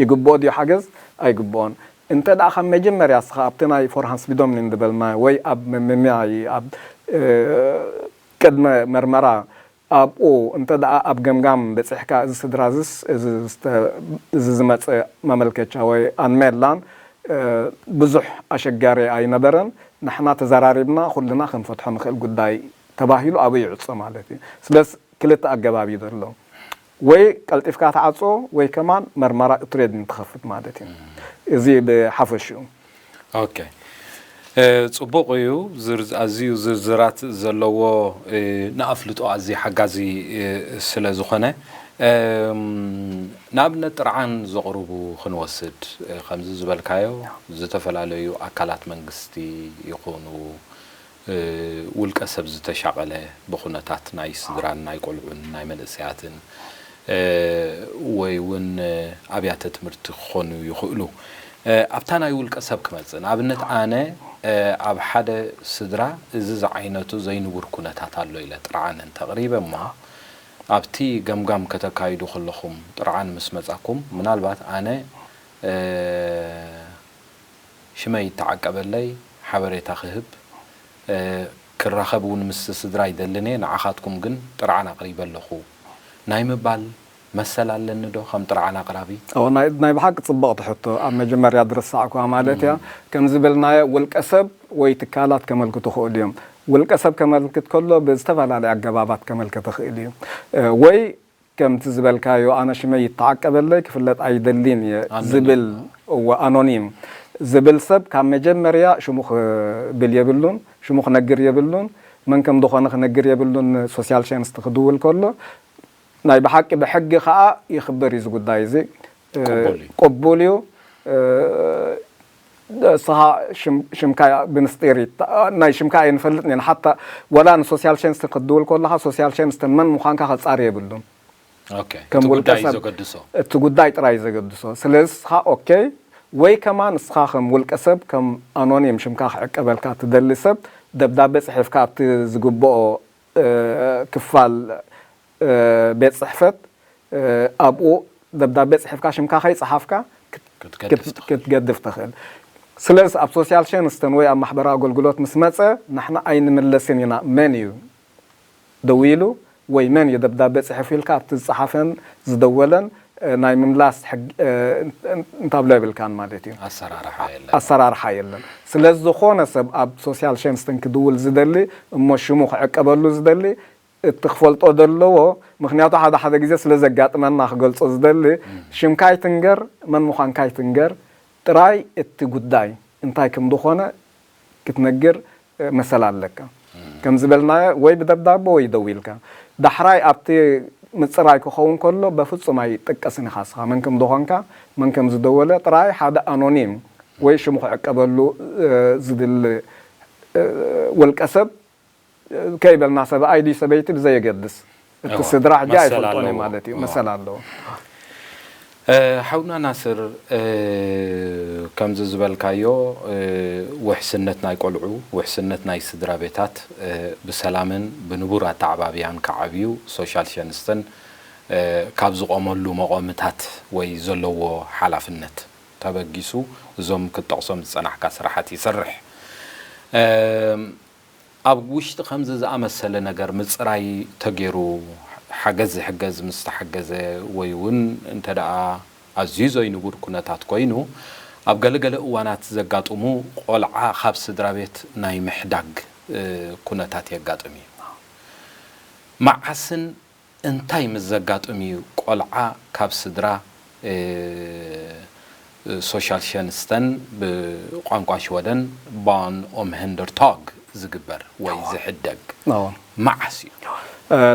ይግብኦ ድዩ ሓገዝ? ኣይግብኦን። እንተ ደኣ ካብ መጀመርያ እስኻ ኣብቲ ናይ ፎርሃንስ ቢዶምኒን ዝበልናዮ ወይ ኣብ መመምያይ ኣብ ቅድመ መርመራ ኣብኡ እንተ ደኣ ኣብ ገምጋም በጺሕካ እዚ ስድራ እዝስ እዚ ዝመጸ ማመልከቻ ወይ ኣንሜላን ብዙሕ ኣሸጋሪ ኣይነበረን፣ ንሕና ተዘራሪብና ኩልና ክንፈትሖ ንኽእል ጉዳይ ተባሂሉ ኣብኡ ይዕጾ ማለት እዩ። ስለዚ ክልተ ኣገባብ እዩ ዘሎ። ወይ ቀልጢፍካ ትዓጾ ወይ ከማን መርመራ እትሬድ ትኸፍት ማለት እዩ። እዚ ብሓፈሽኡ። ኦኬ፣ ጽቡቕ እዩ። ዝርዝ- ኣዝዩ ዝርዝራት ዘለዎ፣ ንኣፍልጦ ኣዝዩ ሓጋዚ ስለ ዝኾነ፣ ንኣብነት ጥርዓን ዘቕርቡ ክንወስድ፣ ከምዚ ዝበልካዮ፣ ዝተፈላለዩ ኣካላት መንግስቲ ይኹኑ፣ ውልቀ ሰብ ዝተሻቐለ ብኹነታት ናይ ስድራን ናይ ቆልዑን ናይ መንእሰያትን ወይ እውን ኣብያተ ትምህርቲ ክኾኑ ይኽእሉ። ኣብታ ናይ ውልቀ ሰብ ክመጽእ፣ ንኣብነት ኣነ ኣብ ሓደ ስድራ እዚ ዝዓይነቱ ዘይንቡር ኩነታት ኣሎ ኢለ ጥርዓን እንተቕሪበ እሞ፣ ኣብቲ ገምጋም ከተካይዱ ከለኹም ጥርዓን ምስ መጻኩም፣ ምናልባት ኣነ ሽመይ ይተዓቀበለይ፣ ሓበሬታ ክህብ፣ ክራኸብ እውን ምስ ስድራ ይደልን እየ፣ ንዓኻትኩም ግን ጥርዓን ኣቕሪበ ኣለኹ ናይ ምባል መሰል ኣለኒ ዶ ከም ጥርዓን ኣቕራቢ? ናይ ብሓቂ ጽብቕቲ ሕቶ፣ ኣብ መጀመርያ ዝረሳዕኩዋ ማለት እያ። ከም ዝበልናዮ ውልቀ ሰብ ወይ ትካላት ከመልክቱ ይኽእሉ እዮም። ውልቀ ሰብ ከመልክት ከሎ ብዝተፈላለየ ኣገባባት ከመልክት ይኽእል እዩ። ወይ ከምቲ ዝበልካዮ ኣነ ሽመይ ይተዓቀበለይ ክፍለጥ ኣይደልን እየ ዝብል፣ እወ ኣኖኒም ዝብል ሰብ ካብ መጀመርያ ሽሙ ክብል የብሉን፣ ሽሙ ክነግር የብሉን፣ መን ከም ዝኾነ ክነግር የብሉን። ሶሻል ሸንስት ክድውል ከሎ ናይ ብሓቂ ብሕጊ ከዓ ይኽበር እዩ እዚ ጉዳይ እዚ። ቅቡል እዩ። ቅቡል እዩ። እስኻ ሽምካ ብምስጢር ናይ ሽምካ ኣይንፈልጥን ኢና። ሓታ ወላ ንሶሲያል ሸንስትን ክትድውል ከለኻ ሶሲያል ሸንስትን መን ምዃንካ ከጻሪ የብሉን። ከም ውልቀ ሰብ እቲ ጉዳይ ጥራይ ዘገድሶ። ስለዚ እስኻ ኦኬ ወይ ከማን እስኻ ከም ውልቀ ሰብ ከም ኣኖኒም ሽምካ ክዕቀበልካ ትደሊ ሰብ ደብዳቤ ጽሒፍካ ኣብቲ ዝግብኦ ክፋል ቤት ጽሕፈት ኣብኡ ደብዳቤ ጽሒፍካ ሽምካ ከይጸሓፍካ ክትገድፍ ትኽእል። ስለዚ ኣብ ሶሲያል ሸንስተን ወይ ኣብ ማሕበራዊ ኣገልግሎት ምስ መጸ ንሕና ኣይንምለስን ኢና። መን እዩ ደዊሉ ወይ መን እዩ ደብዳቤ ጽሒፉ ኢልካ ኣብቲ ዝጸሓፈን ዝደወለን ናይ ምምላስ እንታብሎ የብልካን ማለት እዩ። ኣሰራርሓ የለን። ስለዚ ዝኾነ ሰብ ኣብ ሶሲያል ሸንስተን ክድውል ዝደሊ እሞ ሽሙ ክዕቀበሉ ዝደሊ እቲ ክፈልጦ ዘለዎ፣ ምኽንያቱ ሓደ ሓደ ግዜ ስለ ዘጋጥመና ክገልጾ ዝደሊ፣ ሽምካ ኣይትንገር፣ መን ምዃንካ ኣይትንገር፣ ጥራይ እቲ ጉዳይ እንታይ ከም ዝኾነ ክትነግር መሰል ኣለካ። ከም ዝበልናዮ ወይ ብደብዳቦ ወይ ደዊልካ። ዳሕራይ ኣብቲ ምጽራይ ክኸውን ከሎ በፍጹም ኣይጥቀስን ኢኻ እስኻ መን ከም ዝኾንካ፣ መን ከም ዝደወለ፣ ጥራይ ሓደ ኣኖኒም ወይ ሽሙ ክዕቀበሉ ዝድሊ ውልቀ ሰብ ከይበልና ሰብኣይ ድዩ ሰበይቲ ብዘየገድስ እቲ ስድራ ሕጂ ኣይፈልጦን እዩ ማለት እዩ። መሰል ኣለዎ። ሓውና ናስር፣ ከምዚ ዝበልካዮ ውሕስነት ናይ ቆልዑ፣ ውሕስነት ናይ ስድራ ቤታት ብሰላምን ብንቡር ኣተዓባብያን ክዓብዩ ሶሻል ሸንስተን ካብ ዝቆመሉ መቆምታት ወይ ዘለዎ ሓላፍነት ተበጊሱ እዞም ክትጠቕሶም ዝጸናሕካ ስራሓት ይሰርሕ። ኣብ ውሽጢ ከምዚ ዝኣመሰለ ነገር ምጽራይ ተገይሩ፣ ሓገዝ ዝሕገዝ ምስ ተሓገዘ ወይ እውን እንተ ደኣ ኣዝዩ ዘይንቡር ኩነታት ኮይኑ፣ ኣብ ገለገለ እዋናት ዘጋጥሙ ቆልዓ ካብ ስድራ ቤት ናይ ምሕዳግ ኩነታት የጋጥም እዩ። መዓስን እንታይ ምስ ዘጋጥም እዩ ቆልዓ ካብ ስድራ ሶሻል ሸንስተን ብቋንቋ ሽወደን ባን ኦምሀንደርታግ ዝግበር ወይ ዝሕደግ መዓስ እዩ?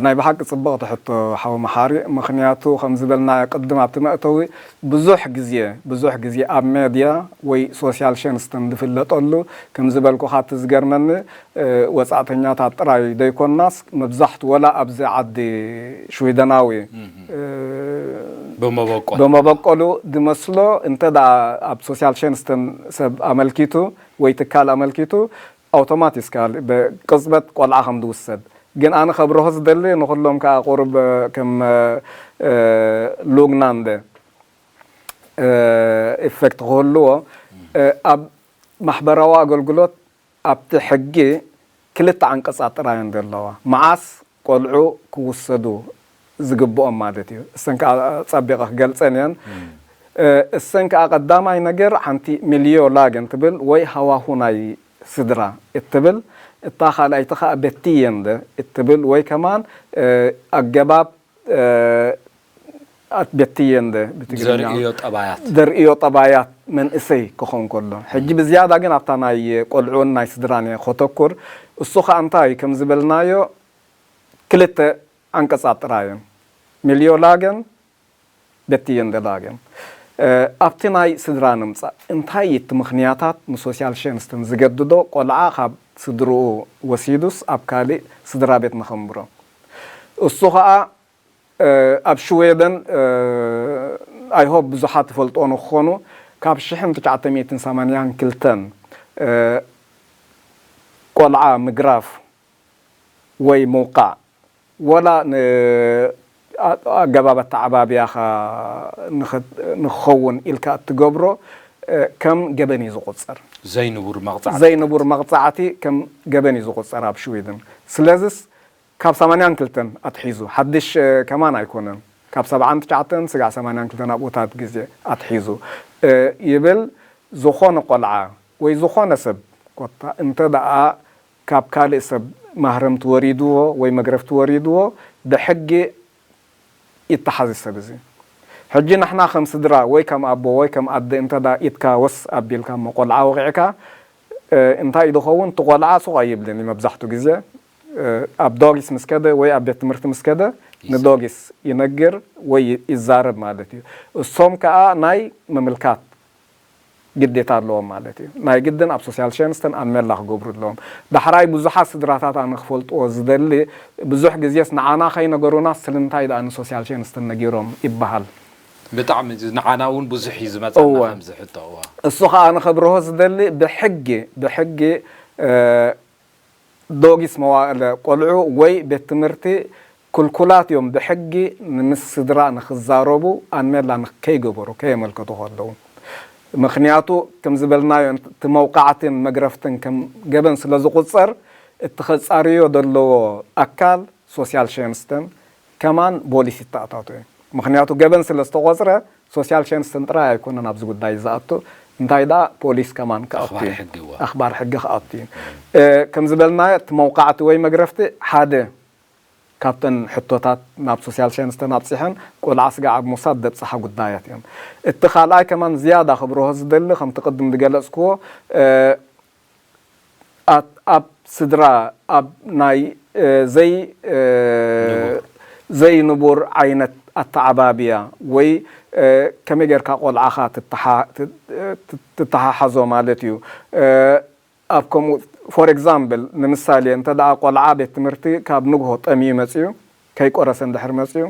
ናይ ብሓቂ ጽብቕቲ ሕቶ ሓው መሓሪ፣ ምኽንያቱ ከም ዝበልናዮ ቅድም ኣብቲ መእተዊ ብዙሕ ግዜ ብዙሕ ግዜ ኣብ ሜድያ ወይ ሶሲያል ሸንስተን ዝፍለጠሉ ከም ዝበልኩኻ እቲ ዝገርመኒ ወጻእተኛታት ጥራይ ዘይኮናስ መብዛሕቱ ወላ ኣብዚ ዓዲ ሽዊደናዊ ብመበቆሉ ድመስሎ እንተ ደኣ ኣብ ሶሲያል ሸንስተን ሰብ ኣመልኪቱ ወይ ትካል ኣመልኪቱ ኣውቶማቲስካል ብቅጽበት ቆልዓ ከም ዝውሰድ ግን ኣነ ከብርሆ ዝደሊ ንኩሎም ከዓ ቁርብ ከም ሉግናንደ ኢፌክት ክህልዎ ኣብ ማሕበራዊ ኣገልግሎት ኣብቲ ሕጊ ክልተ ዓንቀጻት ጥራይ እየን ዘለዋ። መዓስ ቆልዑ ክውሰዱ ዝግብኦም ማለት እዩ። እሰን ከዓ ጸቢቐ ክገልጸን እየን። እሰን ከዓ ቀዳማይ ነገር ሓንቲ ሚልዮ ላገን ትብል ወይ ሃዋሁ ናይ ስድራ እትብል፣ እታ ካልኣይቲ ከዓ በቲየንደ እትብል ወይ ከማን ኣገባብ ኣት ቤትየንደ ብትግርኛ ዘርእዮ ጠባያት ዘርእዮ ጠባያት መንእሰይ ክኾን ከሎ፣ ሕጂ ብዝያዳ ግን ኣብታ ናይ ቆልዑን ናይ ስድራን እየ ከተኩር። እሱ ኸኣ እንታይ ከም ዝበልናዮ ክልተ ዓንቀጻት ጥራይ እዮም። ሚልዮላገን ቤትየንደላገን። ኣብቲ ናይ ስድራ ንምጻእ፣ እንታይ እቲ ምኽንያታት ንሶሲያል ሸንስተን ዝገድዶ ቆልዓ ካብ ስድርኡ ወሲዱስ ኣብ ካልእ ስድራ ቤት ንኸንብሮ? እሱ ኸኣ ኣብ ሽዌደን፣ ኣይሆፕ ብዙሓት ትፈልጥዎ ንክኾኑ፣ ካብ ሽሕን ትሽዓተ ሚእትን ሰማንያን ክልተን ቆልዓ ምግራፍ ወይ ምውቃዕ፣ ወላ ኣገባብ ኣተዓባብያኻ ንክኸውን ኢልካ እትገብሮ ከም ገበን እዩ ዝቁፀር። ዘይንቡር መቕፃዕ ዘይንቡር መቕፃዕቲ ከም ገበን እዩ ዝቁፀር ኣብ ሽዊድን። ስለዚስ ካብ ሰማንያን ክልተን ኣትሒዙ፣ ሓድሽ ከማን ኣይኮነን፣ ካብ ሰብዓን ትሽዓተን ስጋዕ ሰማንያን ክልተን ኣብኡታት ግዜ ኣትሒዙ ይብል። ዝኾነ ቆልዓ ወይ ዝኾነ ሰብ ኮታ እንተ ደኣ ካብ ካልእ ሰብ ማህረምቲ ወሪድዎ ወይ መግረፍቲ ወሪድዎ፣ ብሕጊ ይተሓዝ ሰብ እዚ። ሕጂ ንሕና ከም ስድራ ወይ ከም ኣቦ ወይ ከም ኣደ እንተ ደኣ ኢድካ ወስ ኣቢልካ እሞ ቆልዓ ወቒዕካ፣ እንታይ እዩ ዝኸውን? እቲ ቆልዓ ሱቕ ኣይብልን እዩ መብዛሕትኡ ግዜ። ኣብ ዶጊስ ምስ ከደ ወይ ኣብ ቤት ትምህርቲ ምስ ከደ ንዶጊስ ይነግር ወይ ይዛረብ ማለት እዩ። እሶም ከኣ ናይ ምምልካት ግዴታ ኣለዎም ማለት እዩ። ናይ ግድን ኣብ ሶሲያል ሸንስተን ኣንመላ ክገብሩ ኣለዎም። ዳሕራይ ብዙሓት ስድራታት ኣነ ክፈልጥዎ ዝደሊ፣ ብዙሕ ግዜስ ንዓና ከይነገሩና ስለምንታይ ደኣ ንሶሲያል ሸንስተን ነጊሮም ይበሃል። ብጣዕሚ ንዓና እውን ብዙሕ እዩ ዝመፀና ከምዚ ሕቶ። እሱ ከዓ ኣነ ከብርሆ ዝደሊ ብሕጊ ብሕጊ ዶጊስ መዋእለ ቆልዑ ወይ ቤት ትምህርቲ ክልኩላት እዮም ብሕጊ ንምስ ስድራ ንክዛረቡ ኣንሜላ ከይገበሩ ከየመልከቱ ከለዉ። ምክንያቱ ከም ዝበልናዮ እቲ መውቃዕትን መግረፍትን ከም ገበን ስለ ዝቁፀር እቲ ከፃርዮ ዘለዎ ኣካል ሶሲያል ሸንስተን ከማን ቦሊስ ይተኣታቶ እዩ። ምክንያቱ ገበን ስለ ዝተቆፅረ ሶሲያል ሸንስተን ጥራይ ኣይኮነን ኣብዚ ጉዳይ ዝኣቱ፣ እንታይ ደኣ ፖሊስ ከማን ክኣቱ ኣኽባሪ እዩ። ሕጊ እዋ። ኣኽባሪ ሕጊ ክኣቱ እዩ። ከምዚ በልናዮ እቲ መውቃዕቲ ወይ መግረፍቲ ሓደ ካብተን ሕቶታት ናብ ሶሲያል ሸንስተን ኣብፂሐን ቆልዓ ስጋዕ ኣብ ምውሳድ ደብፅሓ ጉዳያት እዮም። እቲ ካልኣይ ከማን ዝያዳ ክብርሆ ዝደሊ ከምቲ ቅድም ዝገለፅክዎ ኣብ ስድራ ኣብ ናይ ዘይ ዘይንቡር ዓይነት ኣተዓባብያ ወይ ከመይ ጌርካ ቆልዓኻ ትተሓሓዞ ማለት እዩ። ኣብ ከምኡ for example ንምሳሌ እንተ ደኣ ቆልዓ ቤት ትምህርቲ ካብ ንግሆ ጠምዩ መፅዩ ከይቆረሰ እንድሕር መፅዩ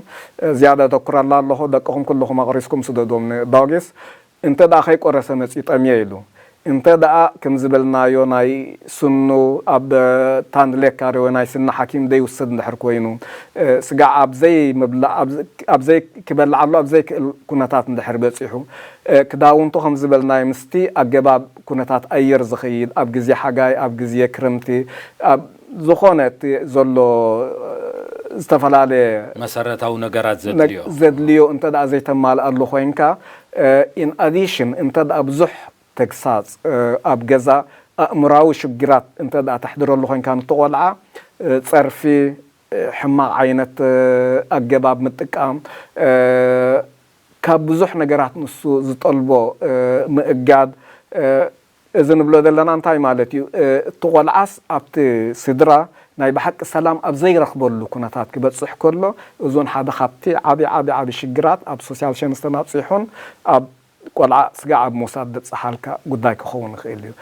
ዝያዳ ተኩራላ ኣለኹ፣ ደቅኹም ኩልኹም ኣቕሪስኩም ስደዶም ንዳጌስ። እንተ ደኣ ከይቆረሰ መፅዩ ጠምየ ኢሉ እንተ ደኣ ከም ዝበልናዮ ናይ ስኑ ኣብ ታንድሌካሪ ወይ ናይ ስኒ ሓኪም ዘይውሰድ እንድሕር ኮይኑ ስጋዕ ኣብ ዘይምብላዕ ኣብ ዘይክበልዓሉ ኣብ ዘይክእል ኩነታት እንድሕር በፂሑ ክዳውንቱ ከም ዝበልናዮ ምስቲ ኣገባብ ኩነታት ኣየር ዝኸይድ ኣብ ግዜ ሓጋይ ኣብ ግዜ ክረምቲ ኣብ ዝኾነ እቲ ዘሎ ዝተፈላለየ መሰረታዊ ነገራት ዘድልዮ ዘድልዮ እንተ ደኣ ዘይተማልኣሉ ኮይንካ in addition እንተ ደኣ ብዙሕ ተግሳጽ ኣብ ገዛ ኣእምራዊ ሽግራት እንተ ደኣ ተሕድረሉ ኮይንካ ንትቆልዓ ጸርፊ ሕማቕ ዓይነት ኣገባብ ምጥቃም ካብ ብዙሕ ነገራት ንሱ ዝጠልቦ ምእጋድ እዚ ንብሎ ዘለና እንታይ ማለት እዩ? እቲ ቆልዓስ ኣብቲ ስድራ ናይ ብሓቂ ሰላም ኣብ ዘይረኽበሉ ኩነታት ክበፅሕ ከሎ እዞን ሓደ ካብቲ ዓቢ ዓቢ ዓቢ ሽግራት ኣብ ሶሲያል ሸንስተን ኣብፂሑን ኣብ ቆልዓ ስጋዕ ኣብ ምውሳድ ዘብፅሓልካ ጉዳይ ክኸውን ይኽእል እዩ።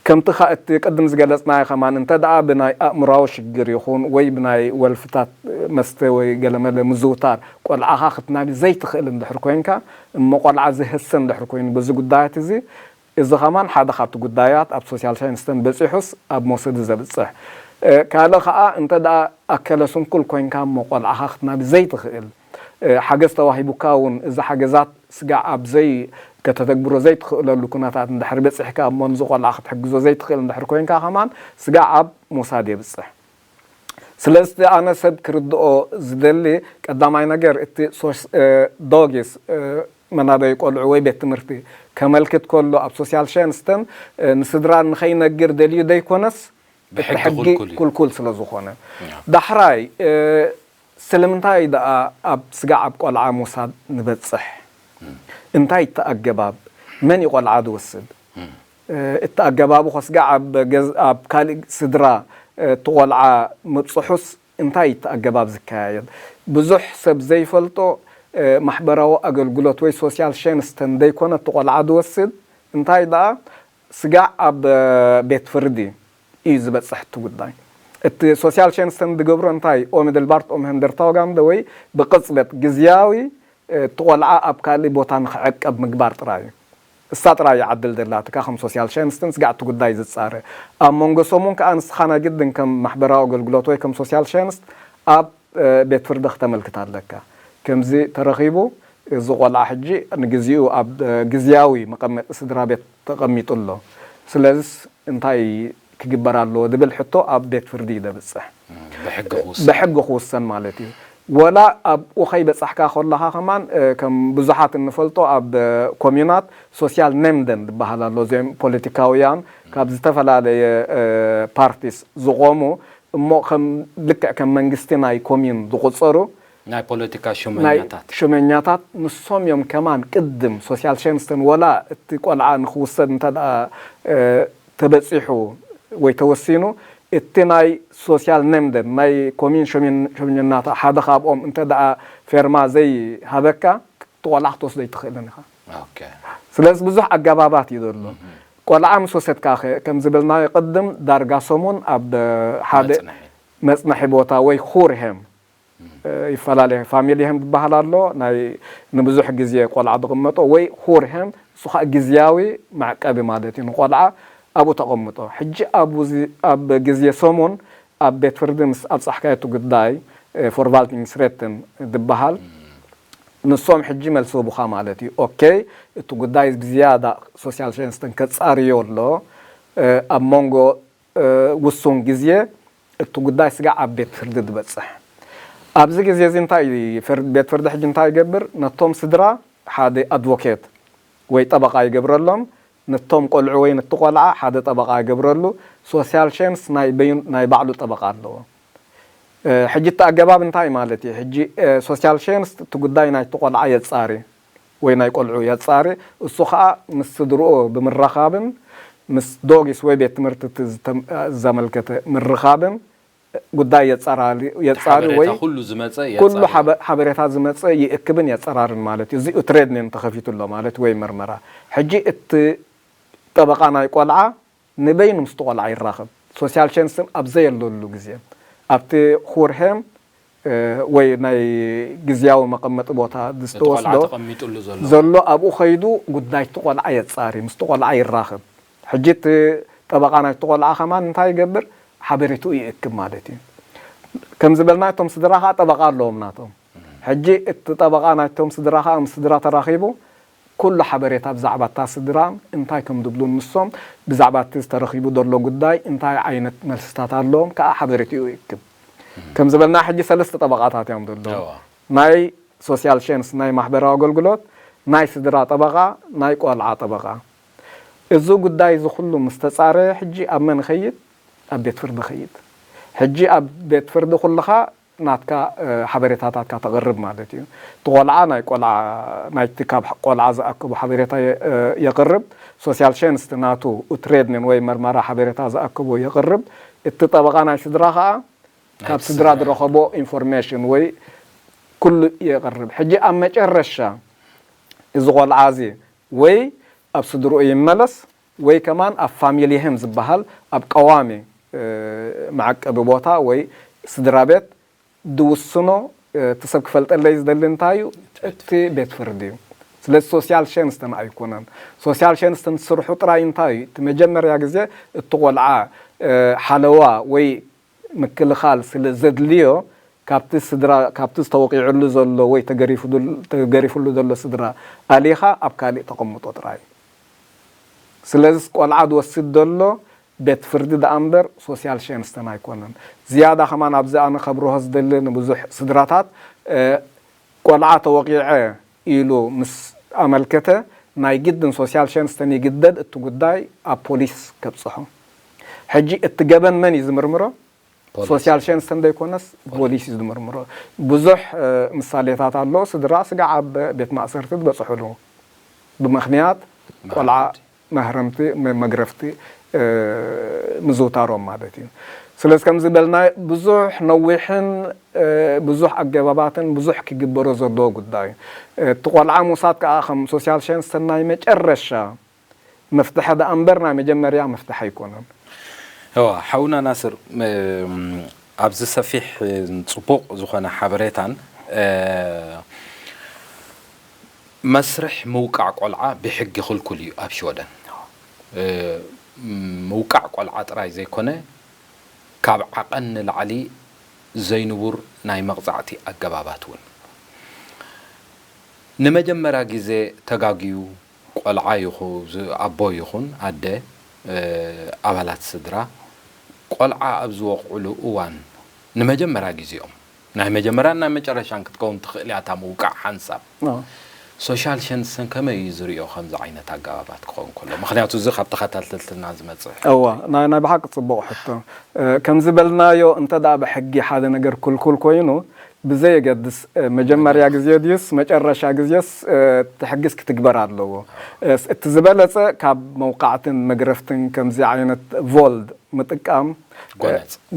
ከምቲ እቲ ቅድም ዝገለፅናዮ ከማን እንተ ደኣ ብናይ ኣእምራዊ ሽግር ይኹን ወይ ብናይ ወልፍታት መስተ ወይ ገለመለ ምዝውታር ቆልዓኻ ክትናቢ ዘይትኽእል እንድሕር ኮይንካ እሞ ቆልዓ ዝህሰ እንድሕር ኮይኑ በዚ ጉዳያት እዚ እዚ ኸማን ሓደ ካብቲ ጉዳያት ኣብ ሶሲያል ሳይንስተን በፂሑስ ኣብ መውሰዲ ዘብፅሕ ካልእ ኸዓ እንተ ደኣ ኣከለ ስንኩል ኮይንካ እሞ ቆልዓኻ ክትናቢ ዘይትኽእል ሓገዝ ተዋሂቡካ እውን እዚ ሓገዛት ስጋዕ ኣብ ዘይ ከተተግብሮ ዘይትኽእለሉ ኩነታት እንድሕር በፂሕካ እሞ ንዚ ቆልዓ ክትሕግዞ ዘይትኽእል እንድሕር ኮይንካ ኸማን ስጋዕ ኣብ ሞሳድ የብፅሕ። ስለዚ ኣነ ሰብ ክርድኦ ዝደሊ ቀዳማይ ነገር እቲ ዶጊስ መናበይ ቆልዑ ወይ ቤት ትምህርቲ ከመልክት ከሎ ኣብ ሶሲያል ሸንስተን ንስድራ ንኸይነግር ደልዩ ደይኮነስ ብሕጊ ክልኩል ስለ ዝኾነ ዳሕራይ ስለምንታይ ደኣ ኣብ ስጋዕ ኣብ ቆልዓ ምውሳድ ንበጽሕ? እንታይ እቲ ኣገባብ? መን እዩ ቆልዓ ዝወስድ? እቲ ኣገባቡ ከስጋዕ ኣብ ገዝ-፣ ኣብ ካልእ ስድራ እቲ ቆልዓ ምብጽሑስ እንታይ እቲ ኣገባብ ዝከያየድ? ብዙሕ ሰብ ዘይፈልጦ ማሕበራዊ ኣገልግሎት ወይ ሶሲያል ሸንስተን ዘይኮነ እቲ ቆልዓ ዝወስድ እንታይ ደኣ ስጋዕ ኣብ ቤት ፍርዲ እዩ ዝበጽሕ እቲ ጉዳይ። እቲ ሶሲያል ሸንስተን ዝገብሮ እንታይ ኦምድልባርት ኦም ህንደርታውጋምደ ወይ ብቕጽበት ግዝያዊ እቲ ቆልዓ ኣብ ካልእ ቦታ ንኽዕቀብ ምግባር ጥራይ እዩ። እሳ ጥራይ እያ ዓድል ዘላ እትካ ከም ሶሲያል ሸንስተን ስጋዕ እቲ ጉዳይ ዝጻረ። ኣብ መንጎ ሰሙን ከኣ ንስኻ ናይ ግድን ከም ማሕበራዊ ኣገልግሎት ወይ ከም ሶሲያል ሸንስት ኣብ ቤት ፍርዲ ክተመልክት ኣለካ። ከምዚ ተረኺቡ እዚ ቆልዓ ሕጂ ንግዚኡ ኣብ ግዝያዊ መቐመጢ ስድራ ቤት ተቐሚጡ ኣሎ። ስለዚስ እንታይ ክግበር ኣለዎ ዝብል ሕቶ ኣብ ቤት ፍርዲ እዩ ዘብጽሕ። ብሕጊ ክውሰን ብሕጊ ክውሰን ማለት እዩ። ወላ ኣብኡ ከይበጻሕካ ከለኻ ከማን ከም ብዙሓት እንፈልጦ ኣብ ኮምዩናት ሶሲያል ነምደን ዝበሃል ኣሎ። እዚኦም ፖለቲካውያን ካብ ዝተፈላለየ ፓርቲስ ዝቖሙ እሞ ከም ልክዕ ከም መንግስቲ ናይ ኮምዩን ዝቑጸሩ ናይ ፖለቲካ ናይ ሹመኛታት ሹመኛታት ንሶም እዮም ከማን ቅድም ሶሲያል ሸንስተን ወላ እቲ ቆልዓ ንክውሰድ እንተ ደኣ ተበጺሑ ወይ ተወሲኑ እቲ ናይ ሶሲያል ነምደን ናይ ኮሚን ሸመኛታት ሓደ ካብኦም እንተ ደኣ ፌርማ ዘይሃበካ እቲ ቆልዓ ክትወስዶ ኣይትኽእልን ኢኻ። ኦኬ ስለዚ ብዙሕ ኣገባባት እዩ ዘሎ። ቆልዓ ምስ ወሰድካ ኸ ከም ዝበልናዮ ቅድም ዳርጋ ሰሙን ኣብ ሓደ መጽንሒ መጽንሒ ቦታ ወይ ኹርሄም ይፈላለ ፋሚሊ ሄም ዝበሃል ኣሎ ናይ ንብዙሕ ግዜ ቆልዓ ዝቕመጦ ወይ ኹርሄም እሱ ከዓ ግዝያዊ መዕቀቢ ማለት እዩ ንቆልዓ ኣብኡ ተቐምጦ ሕጂ ኣብ ግዜ ሰሙን ኣብ ቤት ፍርዲ ምስ ኣብፃሕካዮ እቲ ጉዳይ ፎርቫልቲንግስሬትን ዝበሃል ንሶም ሕጂ መልሲ ህቡኻ ማለት እዩ ኦኬ እቲ ጉዳይ ብዝያዳ ሶሲያል ሸንስተን ከፃርዮ ኣሎ ኣብ መንጎ ውሱን ግዜ እቲ ጉዳይ ስጋዕ ኣብ ቤት ፍርዲ ዝበፅሕ ኣብዚ ግዜ እዚ እንታይ ቤት ፍርዲ ሕጂ እንታይ ይገብር ነቶም ስድራ ሓደ ኣድቮኬት ወይ ጠበቃ ይገብረሎም ነቶም ቆልዑ ወይ ነቲ ቆልዓ ሓደ ጠበቃ ይገብረሉ ሶሲያል ሸንስ ናይ በይኑ ናይ ባዕሉ ጠበቃ ኣለዎ ሕጂ እቲ ኣገባብ እንታይ ማለት እዩ ሕጂ ሶሲያል ሸንስ እቲ ጉዳይ ናይቲ ቆልዓ የፃሪ ወይ ናይ ቆልዑ የጻሪ እሱ ኸኣ ምስ ስድርኡ ብምራኻብን ምስ ዶጊስ ወይ ቤት ትምህርቲ ዘመልከተ ምርኻብን ጉዳይ የጻሪ ወይ ኩሉ ዝመጸ ሓበሬታ ዝመጸ ይእክብን የጸራርን ማለት እዩ። እዚኡ ትሬድኔን ተኸፊቱ ኣሎ ማለት ወይ መርመራ። ሕጂ እቲ ጠበቓ ናይ ቆልዓ ንበይኑ ምስቲ ቆልዓ ይራኸብ። ሶሲያል ሸንስን ኣብ ዘየለሉ ግዜ ኣብቲ ኹርሄም ወይ ናይ ግዝያዊ መቐመጢ ቦታ ዝተወስዶ ዘሎ ኣብኡ ከይዱ ጉዳይ እቲ ቆልዓ የጻሪ፣ ምስቲ ቆልዓ ይራኸብ። ሕጂ እቲ ጠበቓ ናይቲ ቆልዓ ከማን እንታይ ይገብር? ሓበሬትኡ ይእክብ ማለት እዩ። ከም ዝበልና እቶም ስድራ ከዓ ጠበቓ ኣለዎም ናቶም። ሕጂ እቲ ጠበቓ ናይቶም ስድራ ከዓ ምስ ስድራ ተራኺቡ ኩሉ ሓበሬታ ብዛዕባ እታ ስድራን እንታይ ከም ዝብሉን ንሶም ብዛዕባ እቲ ዝተረኺቡ ዘሎ ጉዳይ እንታይ ዓይነት መልስታት ኣለዎም ከዓ ሓበሬትኡ ይእክብ። ከም ዝበልና ሕጂ ሰለስተ ጠበቓታት እዮም ዘለዉ። ናይ ሶሲያል ሸንስ ናይ ማሕበራዊ ኣገልግሎት፣ ናይ ስድራ ጠበቓ፣ ናይ ቆልዓ ጠበቓ። እዚ ጉዳይ እዚ ኩሉ ምስ ተጻረየ ሕጂ ኣብ መን ይኸይድ? ኣብ ቤት ፍርዲ ይኸይድ። ሕጂ ኣብ ቤት ፍርዲ ኩልኻ ናትካ ሓበሬታታትካ ተቕርብ ማለት እዩ። እቲ ቆልዓ ናይ ቆልዓ ናይቲ ካብ ቆልዓ ዝኣከቦ ሓበሬታ የቕርብ። ሶሲያል ሸንስት ናቱ ኡትሬድንን ወይ መርመራ ሓበሬታ ዝኣከቦ የቕርብ። እቲ ጠበቓ ናይ ስድራ ኸኣ ካብ ስድራ ዝረኸቦ ኢንፎርሜሽን ወይ ኩሉ የቕርብ። ሕጂ ኣብ መጨረሻ እዚ ቆልዓ እዚ ወይ ኣብ ስድርኡ ይመለስ ወይ ከማን ኣብ ፋሚሊ ሄም ዝበሃል ኣብ ቀዋሚ መዓቀቢ ቦታ ወይ ስድራ ቤት ዝውስኖ እቲ ሰብ ክፈልጠለይ ዝደሊ እንታይ እዩ? እቲ ቤት ፍርዲ እዩ። ስለዚ ሶሲያል ሸንስተን ኣይኮነን። ሶሲያል ሸንስተን ስርሑ ጥራይ እንታይ እዩ? እቲ መጀመርያ ግዜ እቲ ቆልዓ ሓለዋ ወይ ምክልኻል ስለ ዘድልዮ ካብቲ ስድራ ካብቲ ዝተወቂዕሉ ዘሎ ወይ ተገሪፍሉ ዘሎ ስድራ ኣሊኻ ኣብ ካሊእ ተቐምጦ ጥራይ እዩ። ስለዚ ቆልዓ ዝወስድ ዘሎ ቤት ፍርዲ ደኣ እምበር ሶሲያል ሸንስተን ኣይኮነን። ዝያዳ ከማን ኣብዚ ኣነ ከብርሆ ዝደሊ ንብዙሕ ስድራታት ቆልዓ ተወቂዐ ኢሉ ምስ ኣመልከተ ናይ ግድን ሶሲያል ሸንስተን ይግደድ እቲ ጉዳይ ኣብ ፖሊስ ከብፅሖ። ሕጂ እቲ ገበን መን እዩ ዝምርምሮ? ፖሊሲ። ሶሻል ሸንስተን ዘይኮነስ ፖሊሲ ዝምርምሮ ብዙሕ ምሳሌታት ኣሎ። ስድራ ስጋዕ ኣብ ቤት ማእሰርቲ ዝበፅሕሉ ብምኽንያት ቆልዓ ማህረምቲ፣ መግረፍቲ ምዝውታሮም ማለት እዩ። ስለዚ ከምዚ በልና ብዙሕ ነዊሕን ብዙሕ ኣገባባትን ብዙሕ ክግበሮ ዘለዎ ጉዳይ እዩ። እቲ ቆልዓ ምውሳድ ከዓ ከም ሶሻል ሸንስተን ናይ መጨረሻ መፍትሐ ደኣ እምበር ናይ መጀመርያ መፍትሐ ኣይኮነን። እዋ ሓውና ናስር፣ ኣብዚ ሰፊሕ ፅቡቕ ዝኾነ ሓበሬታን መስርሕ ምውቃዕ ቆልዓ ብሕጊ ክልኩል እዩ ኣብ ሽወደን። ምውቃዕ ቆልዓ ጥራይ ዘይኮነ ካብ ዓቐን ንላዕሊ ዘይንቡር ናይ መቕፃዕቲ ኣገባባት እውን ንመጀመርያ ግዜ ተጋግዩ ቆልዓ ይኹ ኣቦ ይኹን ኣደ ኣባላት ስድራ ቆልዓ ኣብ ዝወቕዕሉ እዋን ንመጀመርያ ግዜኦም ናይ መጀመርያን ናይ መጨረሻን ክትከውን ትኽእል እያ እታ ምውቃዕ ሓንሳብ። ሶሻል ሸንሰን ከመይ እዩ ዝሪኦ ከምዚ ዓይነት ኣገባባት ክኸውን ከሎ? ምክንያቱ እዚ ካብ ተኸታተልትና ዝመፅእ። እዋ ናይ ናይ ብሓቂ ፅቡቕ ሕቶ። ከምዚ በልናዮ እንተ ደኣ ብሕጊ ሓደ ነገር ክልኩል ኮይኑ ብዘየገድስ መጀመርያ ግዜ ድዩስ መጨረሻ ግዜስ እቲ ሕጊስ ክትግበር ኣለዎ። እቲ ዝበለፀ ካብ መውቃዕትን መግረፍትን ከምዚ ዓይነት ቮልድ ምጥቃም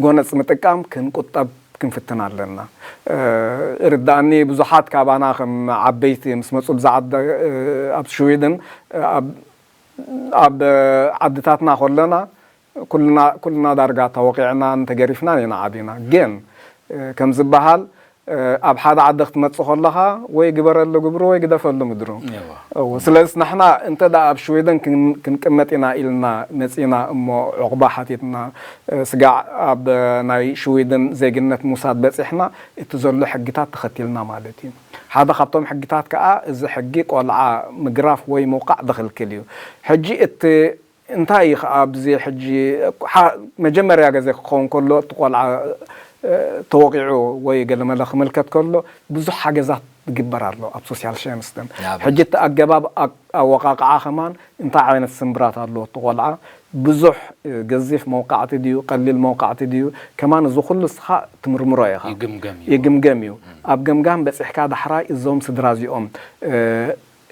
ጎነፅ ምጥቃም ክንቁጠብ ክንፍትን ኣለና። ርዳእኒ ብዙሓት ካባና ከም ዓበይቲ ምስ መፁ ብዛዓደ ኣብ ሽዊድን ኣብ ዓድታትና ከለና ኩልና ዳርጋ ተወቂዕናን ተገሪፍናን ኢና ዓቢና። ግን ከም ዝበሃል ኣብ ሓደ ዓዲ ክትመጽእ ከለኻ ወይ ግበረሉ ግብሩ ወይ ግደፈሉ ምድሩ። ስለዚ ንሕና እንተ ደኣ ኣብ ሽዌደን ክንቅመጥ ኢና ኢልና መጺና እሞ ዑቕባ ሓቲትና ስጋዕ ኣብ ናይ ሽዌደን ዜግነት ምውሳድ በጺሕና እቲ ዘሎ ሕግታት ተኸቲልና ማለት እዩ። ሓደ ካብቶም ሕግታት ከኣ እዚ ሕጊ ቆልዓ ምግራፍ ወይ ምውቃዕ ዝኽልክል እዩ። ሕጂ እቲ እንታይ እዩ ከዓ ኣብዚ ሕጂ መጀመርያ ገዜ ክኸውን ከሎ እቲ ቆልዓ ተወቂዑ ወይ ገለመለ ክምልከት ከሎ ብዙሕ ሓገዛት ዝግበር ኣሎ ኣብ ሶሲያል ሸንስተን ሕጂ እቲ ኣገባብ ኣወቃቅዓ ከማን እንታይ ዓይነት ስምብራት ኣለዎ እቲ ቆልዓ ብዙሕ ገዚፍ መውቃዕቲ ድዩ ቀሊል መውቃዕቲ ድዩ ከማን እዚ ኩሉ እስኻ ትምርምሮ ኢኻ ይግምገም እዩ ኣብ ገምጋም በፂሕካ ዳሕራይ እዞም ስድራ እዚኦም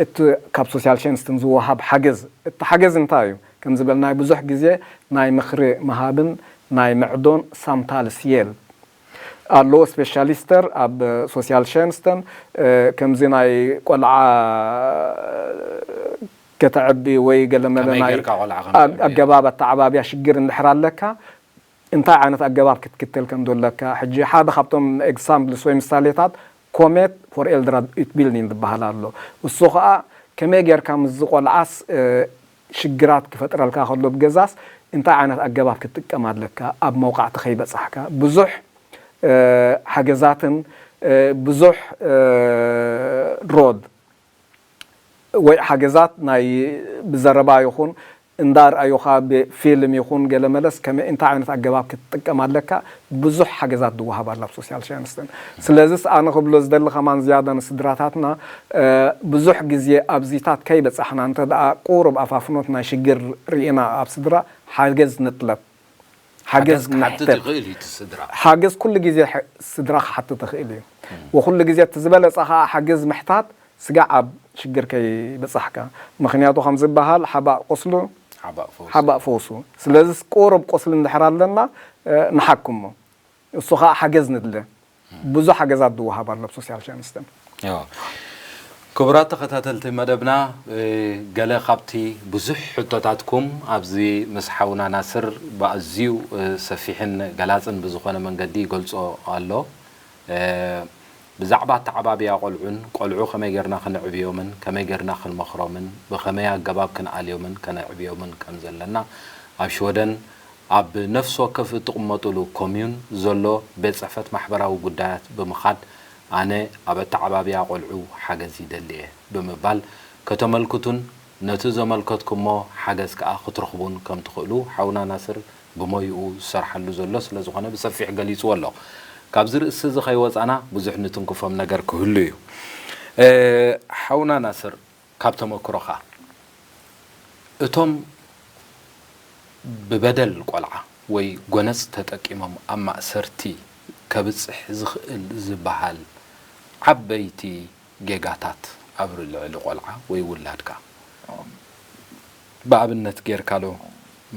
እቲ ካብ ሶሲያል ሸንስተን ዝወሃብ ሓገዝ እቲ ሓገዝ እንታይ እዩ ከም ዝበልናይ ብዙሕ ግዜ ናይ ምኽሪ ምሃብን ናይ ምዕዶን ሳምታልስ የል ኣለዎ ስፔሻሊስተር ኣብ ሶሲያል ሸንስተን ከምዚ ናይ ቆልዓ ከተዕቢ ወይ ገለመለ ናይ ኣገባብ ኣተዓባብያ ሽግር እንድሕር ኣለካ እንታይ ዓይነት ኣገባብ ክትክተል ከም ዘለካ ሕጂ ሓደ ካብቶም ኤግዛምፕልስ ወይ ምሳሌታት ኮሜት ፎር ኤልደር ዩትቢልዲንግ ዝበሃል ኣሎ እሱ ከዓ ከመይ ጌርካ ምስዚ ቆልዓስ ሽግራት ክፈጥረልካ ከሎ ብገዛስ እንታይ ዓይነት ኣገባብ ክትጥቀም ኣለካ ኣብ መውቃዕቲ ከይበፃሕካ ብዙሕ ሓገዛትን ብዙሕ ሮድ ወይ ሓገዛት ናይ ብዘረባ ይኹን እንዳርኣዩኻ ብፊልም ይኹን ገለ መለስ ከመይ እንታይ ዓይነት ኣገባብ ክትጥቀም ኣለካ ብዙሕ ሓገዛት ዝወሃብ ኣላ ኣብ ሶሲያል ሸንስተን ስለዚስ ኣነ ክብሎ ዝደሊ ከማን ዝያዳ ንስድራታትና ብዙሕ ግዜ ኣብዚታት ከይበፃሕና እንተ ደኣ ቁሩብ ኣፋፍኖት ናይ ሽግር ርኢና ኣብ ስድራ ሓገዝ ንጥለብ ሓገዝ ንሕተት ሓገዝ ኩሉ ግዜ ስድራ ክሓትት ይኽእል እዩ ወኩሉ ግዜ እቲ ዝበለፀ ከዓ ሓገዝ ምሕታት ስጋዕ ኣብ ሽግር ከይበፃሕካ ምክንያቱ ከም ዝበሃል ሓባእ ቁስሉ ሓባእ ፈውሱ ስለዚ ቁሩብ ቁስሊ እንድሕር ኣለና ንሓክሞ እሱ ከዓ ሓገዝ ንድለ ብዙሕ ሓገዛት ዝወሃብ ኣሎ ኣብ ሶሲያል ሸንስተን ክቡራት ተኸታተልቲ መደብና ገለ ካብቲ ብዙሕ ሕቶታትኩም ኣብዚ ምስ ሓውና ናስር ብኣዝዩ ሰፊሕን ገላፅን ብዝኾነ መንገዲ ይገልፆ ኣሎ ብዛዕባ ኣተዓባብያ ቆልዑን ቆልዑ ከመይ ጌርና ከነዕብዮምን ከመይ ጌርና ክንመኽሮምን ብኸመይ ኣገባብ ክንኣልዮምን ከነዕብዮምን ከም ዘለና ኣብ ሽወደን ኣብ ነፍሲ ወከፍ እትቕመጡሉ ኮምዩን ዘሎ ቤት ጽሕፈት ማሕበራዊ ጉዳያት ብምኻድ ኣነ ኣብ ኣተዓባብያ ቆልዑ ሓገዝ ይደሊ እየ ብምባል ከተመልክቱን ነቲ ዘመልከትኩሞ ሓገዝ ከኣ ክትረኽቡን ከም ትኽእሉ ሓውና ናስር ብሞይኡ ዝሰርሓሉ ዘሎ ስለ ዝኾነ ብሰፊሕ ገሊጽዎ ኣሎ። ካብዚ ርእሲ እዚ ከይወጻና ብዙሕ ንትንክፎም ነገር ክህሉ እዩ። ሓውና ናስር ካብ ተመክሮኻ እቶም ብበደል ቆልዓ ወይ ጎነጽ ተጠቂሞም ኣብ ማእሰርቲ ከብጽሕ ዝኽእል ዝበሃል ዓበይቲ ጌጋታት ኣብ ልዕሊ ቆልዓ ወይ ውላድካ ብኣብነት ጌርካዶ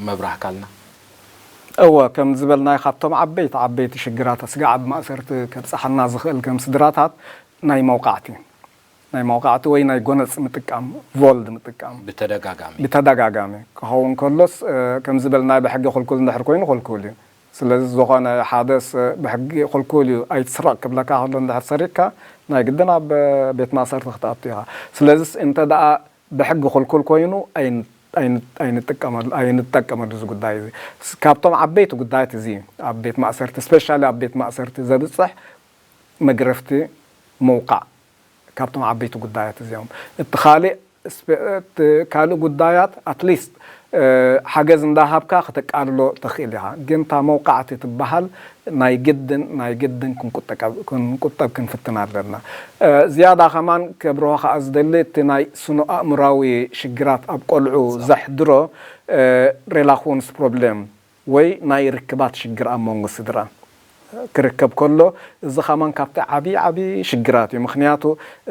መብራህካልና? እወ፣ ከም ዝበልናዮ ካብቶም ዓበይቲ ዓበይቲ ሽግራት ኣስጋዕ ኣብ ማእሰርቲ ከብጽሓና ዝኽእል ከም ስድራታት ናይ መውቃዕቲ ናይ መውቃዕቲ ወይ ናይ ጎነጽ ምጥቃም፣ ቮልድ ምጥቃም ብተደጋጋሚ ብተደጋጋሚ ክኸውን ከሎስ፣ ከም ዝበልናዮ ብሕጊ ክልኩል እንድሕር ኮይኑ ክልኩል እዩ። ስለዚ ዝኾነ ሓደ ሰብ ብሕጊ ክልኩል እዩ ኣይትስረቕ ክብለካ ከሎ እንድሕር ሰሪቕካ ናይ ግድን ኣብ ቤት ማእሰርቲ ክትኣቱ ኢኻ። ስለዚስ እንተ ደኣ ብሕጊ ክልኩል ኮይኑ ኣይን- ኣይን- ኣይንጥቀመሉ ኣይንጠቀመሉ እዚ ጉዳይ እዚ። ስ- ካብቶም ዓበይቲ ጉዳያት እዚ እዩ። ኣብ ቤት ማእሰርቲ ስፔሻሊ ኣብ ቤት ማእሰርቲ ዘብፅሕ መግረፍቲ ምውቃዕ ካብቶም ዓበይቲ ጉዳያት እዚኦም። እቲ ካልእ ስፔ- እቲ ካልእ ጉዳያት ኣትሊስት ሓገዝ እንዳሃብካ ከተቃልሎ ትኽእል ኢኻ። ግን እታ መውቃዕቲ ትበሃል ናይ ግድን ናይ ግድን ክንቁጠቀብ- ክንቁጠብ ክንፍትን ኣለና። ዝያዳ ከማን ከብርሆ ከኣ ዝደሊ እቲ ናይ ስነ ኣእምራዊ ሽግራት ኣብ ቆልዑ ዘሕድሮ ሬላኹንስ ፕሮብሌም ወይ ናይ ርክባት ሽግር ኣብ መንጎ ስድራ ክርከብ ከሎ፣ እዚ ከማን ካብቲ ዓብዪ ዓብዪ ሽግራት እዩ። ምኽንያቱ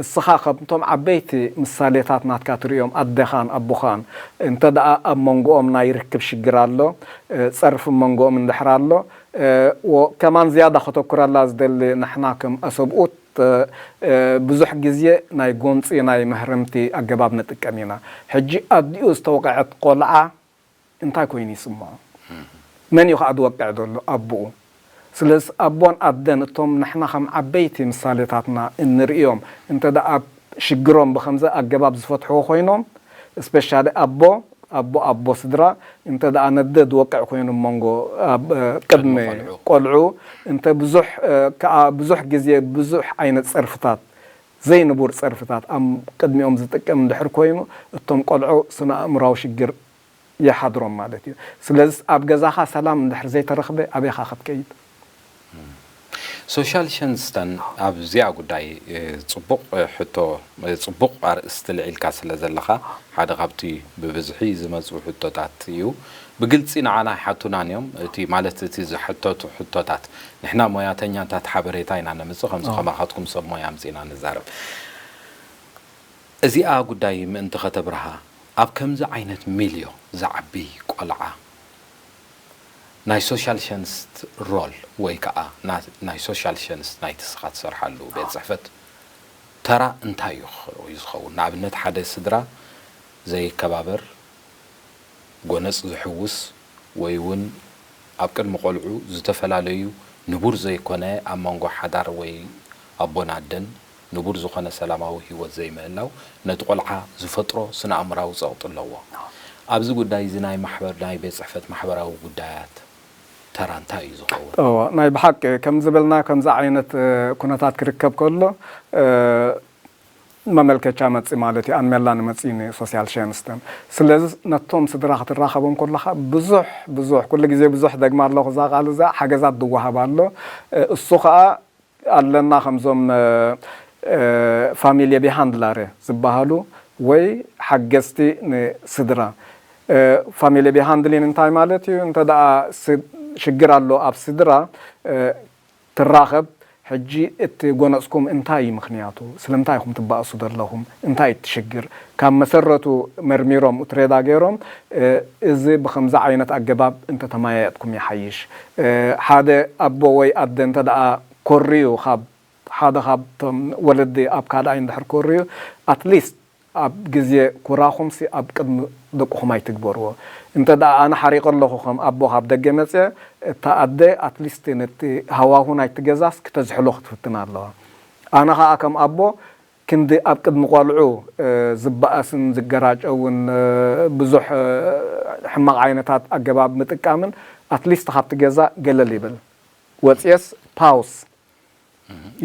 እስኻ ከምቶም ዓበይቲ ምሳሌታት ናትካ ትርእዮም ኣደኻን ኣቦኻን እንተ ደኣ ኣብ መንጎኦም ናይ ርክብ ሽግር ኣሎ፣ ጸርፊ መንጎኦም እንድሕር ኣሎ፣ ከማን ዝያዳ ከተኩረላ ዝደሊ ንሕና ከም ኣሰብኡት ብዙሕ ግዜ ናይ ጎንፂ ናይ መህረምቲ ኣገባብ ንጥቀም ኢና። ሕጂ ኣዲኡ ዝተወቀዐት ቆልዓ እንታይ ኮይኑ ይስምዖ? መን እዩ ከዓ ዝወቅዕ ዘሎ? ኣቦኡ። ስለዚ ኣቦን ኣደን እቶም ንሕና ከም ዓበይቲ ምሳሌታትና እንርእዮም እንተ ደኣ ሽግሮም ብከምዚ ኣገባብ ዝፈትሕዎ ኮይኖም፣ ስፔሻሊ ኣቦ ኣቦ ኣቦ ስድራ እንተ ደኣ ነደ ዝወቅዕ ኮይኑ መንጎ ኣብ ቅድሚ ቆልዑ እንተ ብዙሕ ከዓ ብዙሕ ግዜ ብዙሕ ዓይነት ፀርፍታት ዘይንቡር ፀርፍታት ኣብ ቅድሚኦም ዝጥቀም እንድሕር ኮይኑ እቶም ቆልዑ ስነ ኣእምራዊ ሽግር ይሓድሮም ማለት እዩ። ስለዚ ኣብ ገዛኻ ሰላም እንድሕር ዘይተረኽበ ኣበይኻ ክትከይድ? ሶሻል ሸንስተን ኣብዚኣ ጉዳይ ጽቡቕ ሕቶ ጽቡቕ ኣርእስቲ ልዒልካ ስለ ዘለኻ ሓደ ካብቲ ብብዝሒ ዝመጹ ሕቶታት እዩ። ብግልጺ ንዓና ኣይሓቱናን እዮም። እቲ ማለት እቲ ዝሕተቱ ሕቶታት ንሕና ሞያተኛታት ሓበሬታ ኢና ነምጽእ ከምዚ ከማኻትኩም ሰብ ሞያ ኣምጺእና ንዛረብ። እዚኣ ጉዳይ ምእንቲ ከተብርሃ ኣብ ከምዚ ዓይነት ሚልዮ ዝዓቢ ቆልዓ ናይ ሶሻል ሸንስት ሮል ወይ ከዓ ናይ ሶሻል ሸንስት ናይቲ ስኻ ትሰርሓሉ ቤት ፅሕፈት ተራ እንታይ እዩ ዝኸውን? ንኣብነት ሓደ ስድራ ዘይከባበር፣ ጎነፅ ዝሕውስ ወይ እውን ኣብ ቅድሚ ቆልዑ ዝተፈላለዩ ንቡር ዘይኮነ ኣብ መንጎ ሓዳር ወይ ኣቦን ኣደን ንቡር ዝኾነ ሰላማዊ ህይወት ዘይምህላው ነቲ ቆልዓ ዝፈጥሮ ስነ ኣእምራዊ ጸቕጢ ኣለዎ። ኣብዚ ጉዳይ እዚ ናይ ማሕበር ናይ ቤት ጽሕፈት ማሕበራዊ ጉዳያት ተራ እንታይ እዩ ዝኸውን? እወ ናይ ብሓቂ ከም ዝበልና ከምዚ ዓይነት ኩነታት ክርከብ ከሎ መመልከቻ መፂ ማለት እዩ ኣንመላ ንመፂ ንሶሲያል ሸንስተን ስለዚ ነቶም ስድራ ክትራኸቦም ከለካ ብዙሕ ብዙሕ ኩሉ ግዜ ብዙሕ ደግማ ኣለኹ እዛ ቃል እዛ ሓገዛት ዝወሃብ ኣሎ እሱ ከዓ ኣለና ከምዞም ፋሚሊ ቢሃንድላረ ዝበሃሉ ወይ ሓገዝቲ ንስድራ ፋሚሊ ቢሃንድሊን እንታይ ማለት እዩ እንተ ደኣ ሽግር ኣሎ ኣብ ስድራ ትራኸብ ሕጂ እቲ ጎነፅኩም እንታይ እዩ ምክንያቱ ስለምንታይ ኢኹም ትባእሱ ዘለኹም እንታይ እዩ ትሽግር ካብ መሰረቱ መርሚሮም ትሬዳ ገይሮም እዚ ብከምዚ ዓይነት ኣገባብ እንተተማያየጥኩም ይሓይሽ ሓደ ኣቦ ወይ ኣደ እንተ ደኣ ኮርዩ ካብ ሓደ ካብቶም ወለዲ ኣብ ካልኣይ እንድሕር ኮርዩ ኣትሊስት ኣብ ግዜ ኩራኹምሲ ኣብ ቅድሚ ደቅኹም ኣይትግበርዎ። እንተ ደኣ ኣነ ሓሪቐ ኣለኹ ከም ኣቦ ካብ ደገ መጽየ፣ እታ ኣደ ኣትሊስት ነቲ ሃዋሁ ናይቲ ገዛስ ክተዝሕሎ ክትፍትን ኣለዋ። ኣነ ኸኣ ከም ኣቦ ክንዲ ኣብ ቅድሚ ቆልዑ ዝበኣስን ዝገራጨውን ብዙሕ ሕማቕ ዓይነታት ኣገባብ ምጥቃምን ኣትሊስት ካብቲ ገዛ ገለል ይብል። ወጽየስ ፓውስ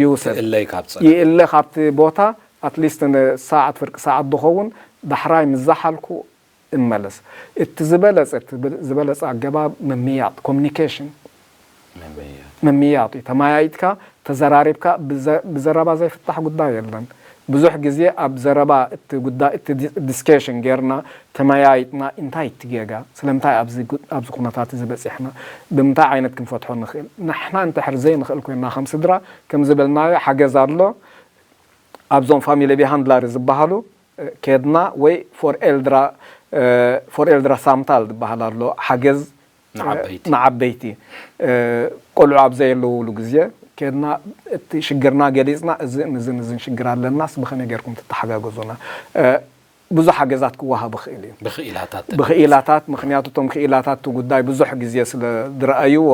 ይውሰድ ይእለይ ካብ ጸ- ይእለ ካብቲ ቦታ ኣትሊስት ንሰዓት ፍርቂ ሰዓት ዝኸውን ዳሕራይ ምስ ዝሓልኩ እመለስ። እቲ ዝበለጸ እቲ ብ- ዝበለጸ ኣገባብ ምምያጥ ኮሚኒኬሽን መመያ- ምምያጥ እዩ። ተመያይጥካ ተዘራሪብካ ብዘ- ብዘረባ ዘይፍታሕ ጉዳይ የለን። ብዙሕ ግዜ ኣብ ዘረባ እቲ ጉዳይ እቲ ዲስከሽን ጌርና ተመያይጥና እንታይ እቲ ጌጋ ስለምንታይ ኣብዚ ኩነታት እዚ በፂሕና ብምንታይ ዓይነት ክንፈትሖ ንኽእል ንሕና እንተሕር ዘይንኽእል ኮይና ከም ስድራ ከም ዝበልናዮ ሓገዝ ኣሎ ኣብዞም ፋሚሊ ቢሃንድላሪ ዝበሃሉ ኬድና ወይ ፎር ኤልድራ ፎር ኤልድራ ሳምታል ዝበሃል ኣሎ ሓገዝ ንዓበይቲ ቆልዑ ኣብ ዘየለውሉ ግዜ ኬድና እቲ ሽግርና ገሊፅና እዝን እዝን እዝን ሽግር ኣለናስ ብኸመይ ጌርኩም ትተሓጋገዙና ብዙሕ ሓገዛት ክወሃብ ይኽእል እዩ ብኽኢላታት ብኽኢላታት ምክንያቱ እቶም ክኢላታት እቲ ጉዳይ ብዙሕ ግዜ ስለ ዝረኣይዎ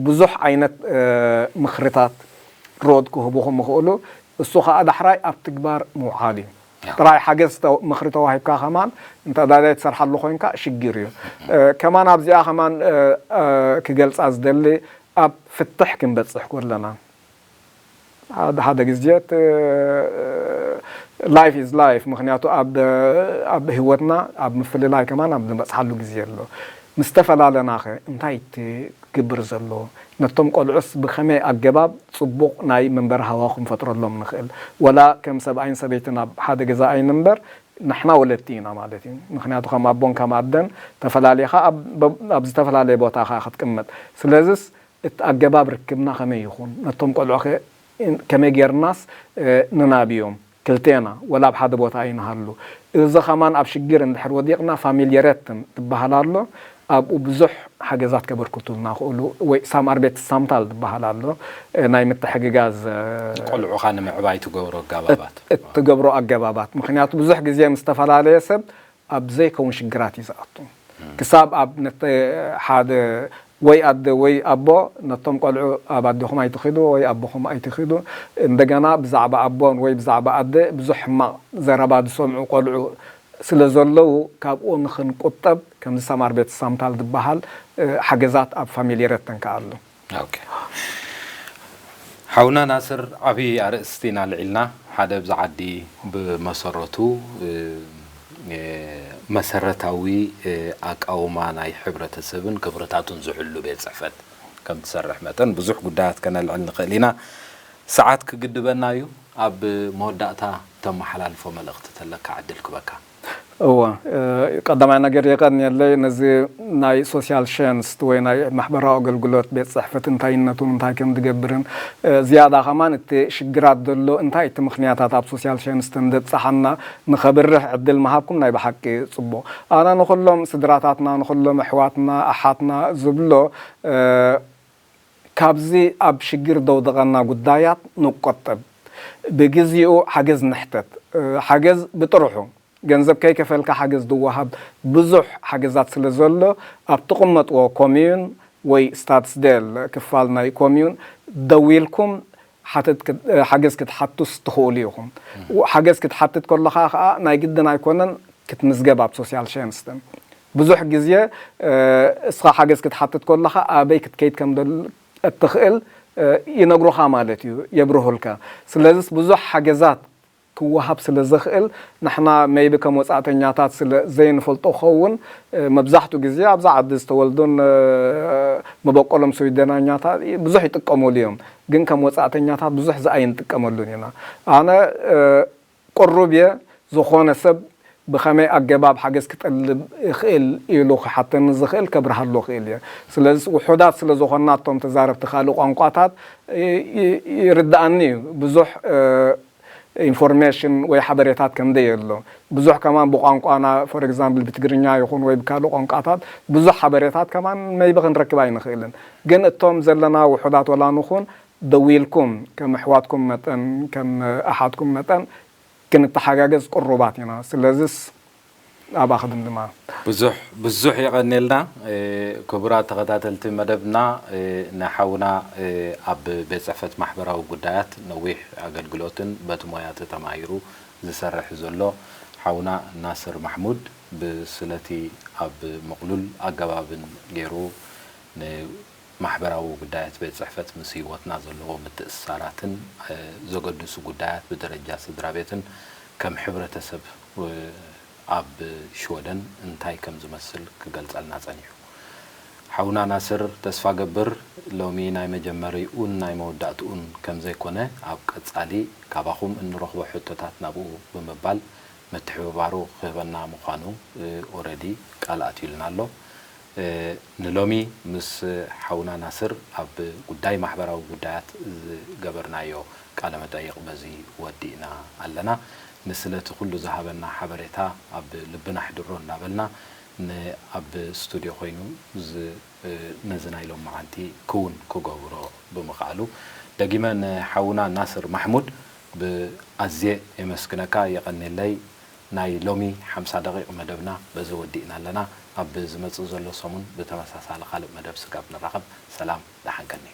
ብዙሕ ዓይነት ምኽርታት ሮድ ክህቡኹም ይኽእሉ እሱ ከዓ ዳሕራይ ኣብ ትግባር ምውዓል እዩ ጥራይ ሓገዝ ምኽሪ ተዋሂብካ ከማን እንተ ዳዳይ ትሰርሓሉ ኮይንካ ሽግር እዩ ከማን ኣብዚኣ ከማን ክገልፃ ዝደሊ ኣብ ፍትሕ ክንበፅሕ ከለና ሓደ ሓደ ግዜ life is life ምክንያቱ ኣብ ህይወትና ኣብ ምፍልላይ ከማን ኣብ ዝበፅሓሉ ግዜ ኣሎ ምስ ተፈላለናኸ እንታይ ትግብር ዘሎ ነቶም ቆልዑስ ብኸመይ ኣገባብ ፅቡቕ ናይ መንበሪ ሃዋኹ ክንፈጥረሎም ንኽእል ወላ ከም ሰብኣይን ሰበይትን ኣብ ሓደ ገዛ ኣይንንበር ንሕና ወለድቲ ኢና ማለት እዩ ምክንያቱ ከም ኣቦን ከም ኣደን ተፈላለኻ ኣብ ዝተፈላለየ ቦታ ኸ ክትቅመጥ ስለዚስ እቲ ኣገባብ ርክብና ከመይ ይኹን ነቶም ቆልዑ ከ ከመይ ጌርናስ ንናብዮም ክልቴና ወላ ኣብ ሓደ ቦታ ኣይንሃሉ እዚ ኸማን ኣብ ሽግር እንድሕር ወዲቕና ፋሚልየረትን ትበሃል ኣሎ ኣብኡ ብዙሕ ሓገዛት ከበርክቱልና ክእሉ ወይ ሳም ኣርቤት ሳምታል ዝበሃል ኣሎ ናይ ምትሕግጋዝ ቆልዑኻ ንምዕባይ ትገብሮ ኣጋባባት እትገብሮ ኣገባባት ምክንያቱ ብዙሕ ግዜ ምስ ዝተፈላለየ ሰብ ኣብ ዘይከውን ሽግራት እዩ ዝኣቱ ክሳብ ኣብ ሓደ ወይ ኣደ ወይ ኣቦ ነቶም ቆልዑ ኣብ ኣዴኹም ኣይትኺዱ ወይ ኣቦኹም ኣይትኺዱ እንደገና ብዛዕባ ኣቦን ወይ ብዛዕባ ኣደ ብዙሕ ሕማቕ ዘረባ ዝሰምዑ ቆልዑ ስለ ዘለዉ ካብኡ ንኽንቁጠብ ከምዚ ሰማር ቤት ሳምታል ዝበሃል ሓገዛት ኣብ ፋሚሊ ረተን ከኣሉ። ሓውና ናስር ዓብዪ ኣርእስቲ ኢና ልዒልና ሓደ ኣብዚ ዓዲ ብመሰረቱ መሰረታዊ ኣቃውማ ናይ ሕብረተሰብን ክብርታቱን ዝሕሉ ቤት ፅሕፈት ከም ትሰርሕ መጠን ብዙሕ ጉዳያት ከነልዕል ንኽእል ኢና። ሰዓት ክግድበና እዩ። ኣብ መወዳእታ ተመሓላልፎ መልእኽቲ ተለካ ዕድል ክበካ። እወ ቀዳማይ ነገር የቀንየለይ ነዚ ናይ ሶሲያል ሸንስት ወይ ናይ ማሕበራዊ ኣገልግሎት ቤት ፅሕፈት እንታይነቱን እንታይ ከም ዝገብርን ዝያዳ ከማን እቲ ሽግራት ዘሎ እንታይ እቲ ምክንያታት ኣብ ሶሲያል ሸንስት እንደብፅሓና ንኸብርህ ዕድል ምሃብኩም ናይ ብሓቂ ፅቡቕ ኣነ ንኩሎም ስድራታትና ንኩሎም ኣሕዋትና ኣሓትና ዝብሎ ካብዚ ኣብ ሽግር ዘውደቐና ጉዳያት ንቆጠብ፣ ብግዚኡ ሓገዝ ንሕተት። ሓገዝ ብጥርሑ፣ ገንዘብ ከይከፈልካ ሓገዝ ዝወሃብ ብዙሕ ሓገዛት ስለ ዘሎ፣ ኣብ ትቕመጥዎ ኮምዩን ወይ ስታትስዴል ክፋል ናይ ኮምዩን ደዊልኩም ሓገዝ ክትሓቱስ ትኽእሉ ኢኹም። ሓገዝ ክትሓትት ከለኻ ኸዓ ናይ ግድን ኣይኮነን ክትምዝገብ ኣብ ሶሲያል ሸንስትን ብዙሕ ግዜ እስኻ ሓገዝ ክትሓትት ከለኻ ኣበይ ክትከይድ ከም እትኽእል ይነግሩኻ ማለት እዩ የብርሁልካ ስለዚስ ብዙሕ ሓገዛት ክወሃብ ስለ ዝኽእል ንሕና maybe ከም ወጻእተኛታት ስለ ዘይንፈልጦ ክኸውን መብዛሕቱ ግዜ ኣብዛ ዓዲ ዝተወልዱን መበቆሎም ስዊደናኛታት ብዙሕ ይጥቀሙሉ እዮም ግን ከም ወጻእተኛታት ብዙሕ ዝኣይንጥቀመሉን ኢና ኣነ ቅሩብ እየ ዝኾነ ሰብ ብኸመይ ኣገባብ ሓገዝ ክጠልብ ይኽእል ኢሉ ክሓተኒ ዝኽእል ከብርሃሉ እኽእል እየ። ስለዚ ውሑዳት ስለ ዝኾንና እቶም ተዛረብቲ ካልእ ቋንቋታት ይርድኣኒ እዩ ብዙሕ ኢንፎርሜሽን ወይ ሓበሬታት ከም ደየሎ ብዙሕ ከማን ብቋንቋና for example ብትግርኛ ይኹን ወይ ብካልእ ቋንቋታት ብዙሕ ሓበሬታት ከማን maybe ክንረክብ ኣይንኽእልን ግን እቶም ዘለና ውሑዳት ወላ ንኹን ደዊልኩም ከም ኣሕዋትኩም መጠን ከም ኣሓትኩም መጠን ክንተሓጋገዝ ቅሩባት ኢና። ስለዝስ ኣብኣ ክድምድማ። ብዙሕ ብዙሕ የቐንየልና ክቡራት ተኸታተልቲ መደብና ንሓውና ኣብ ቤት ፅሕፈት ማሕበራዊ ጉዳያት ነዊሕ ኣገልግሎትን በቲ ሞያ ተተማሂሩ ዝሰርሕ ዘሎ ሓውና ናስር ማሕሙድ ብስለቲ ኣብ ምቕሉል ኣገባብን ገይሩ ማሕበራዊ ጉዳያት ቤት ጽሕፈት ምስ ህይወትና ዘለዎ ምትእስሳራትን ዘገድሱ ጉዳያት ብደረጃ ስድራ ቤትን ከም ሕብረተሰብ ኣብ ሽወደን እንታይ ከም ዝመስል ክገልጸልና ጸኒሑ። ሓውና ናስር፣ ተስፋ ገብር ሎሚ ናይ መጀመሪኡን ናይ መወዳእትኡን ከም ዘይኮነ፣ ኣብ ቀጻሊ ካባኹም እንረኽቦ ሕቶታት ናብኡ ብምባል ምትሕብባሩ ክህበና ምዃኑ ኦረዲ ቃል ኣትዩልና ኣሎ። ንሎሚ ምስ ሓውና ናስር ኣብ ጉዳይ ማሕበራዊ ጉዳያት ዝገበርናዮ ቃለ መጠይቕ በዚ ወዲእና ኣለና። ንስለቲ ኩሉ ዝሃበና ሓበሬታ ኣብ ልብና ኣሕድሮ እናበልና፣ ኣብ ስቱድዮ ኮይኑ ነዚ ናይ ሎም መዓልቲ ክውን ክገብሮ ብምኽኣሉ፣ ደጊመ ንሓውና ናስር ማሕሙድ ብኣዝየ የመስግነካ። የቐኔለይ። ናይ ሎሚ ሓምሳ ደቂቕ መደብና በዚ ወዲእና ኣለና። ኣብ ዝመጽእ ዘሎ ሰሙን ብተመሳሳሊ ካልእ መደብ ስጋብ ንራኸብ፣ ሰላም፣ ደሓን ቀኒ።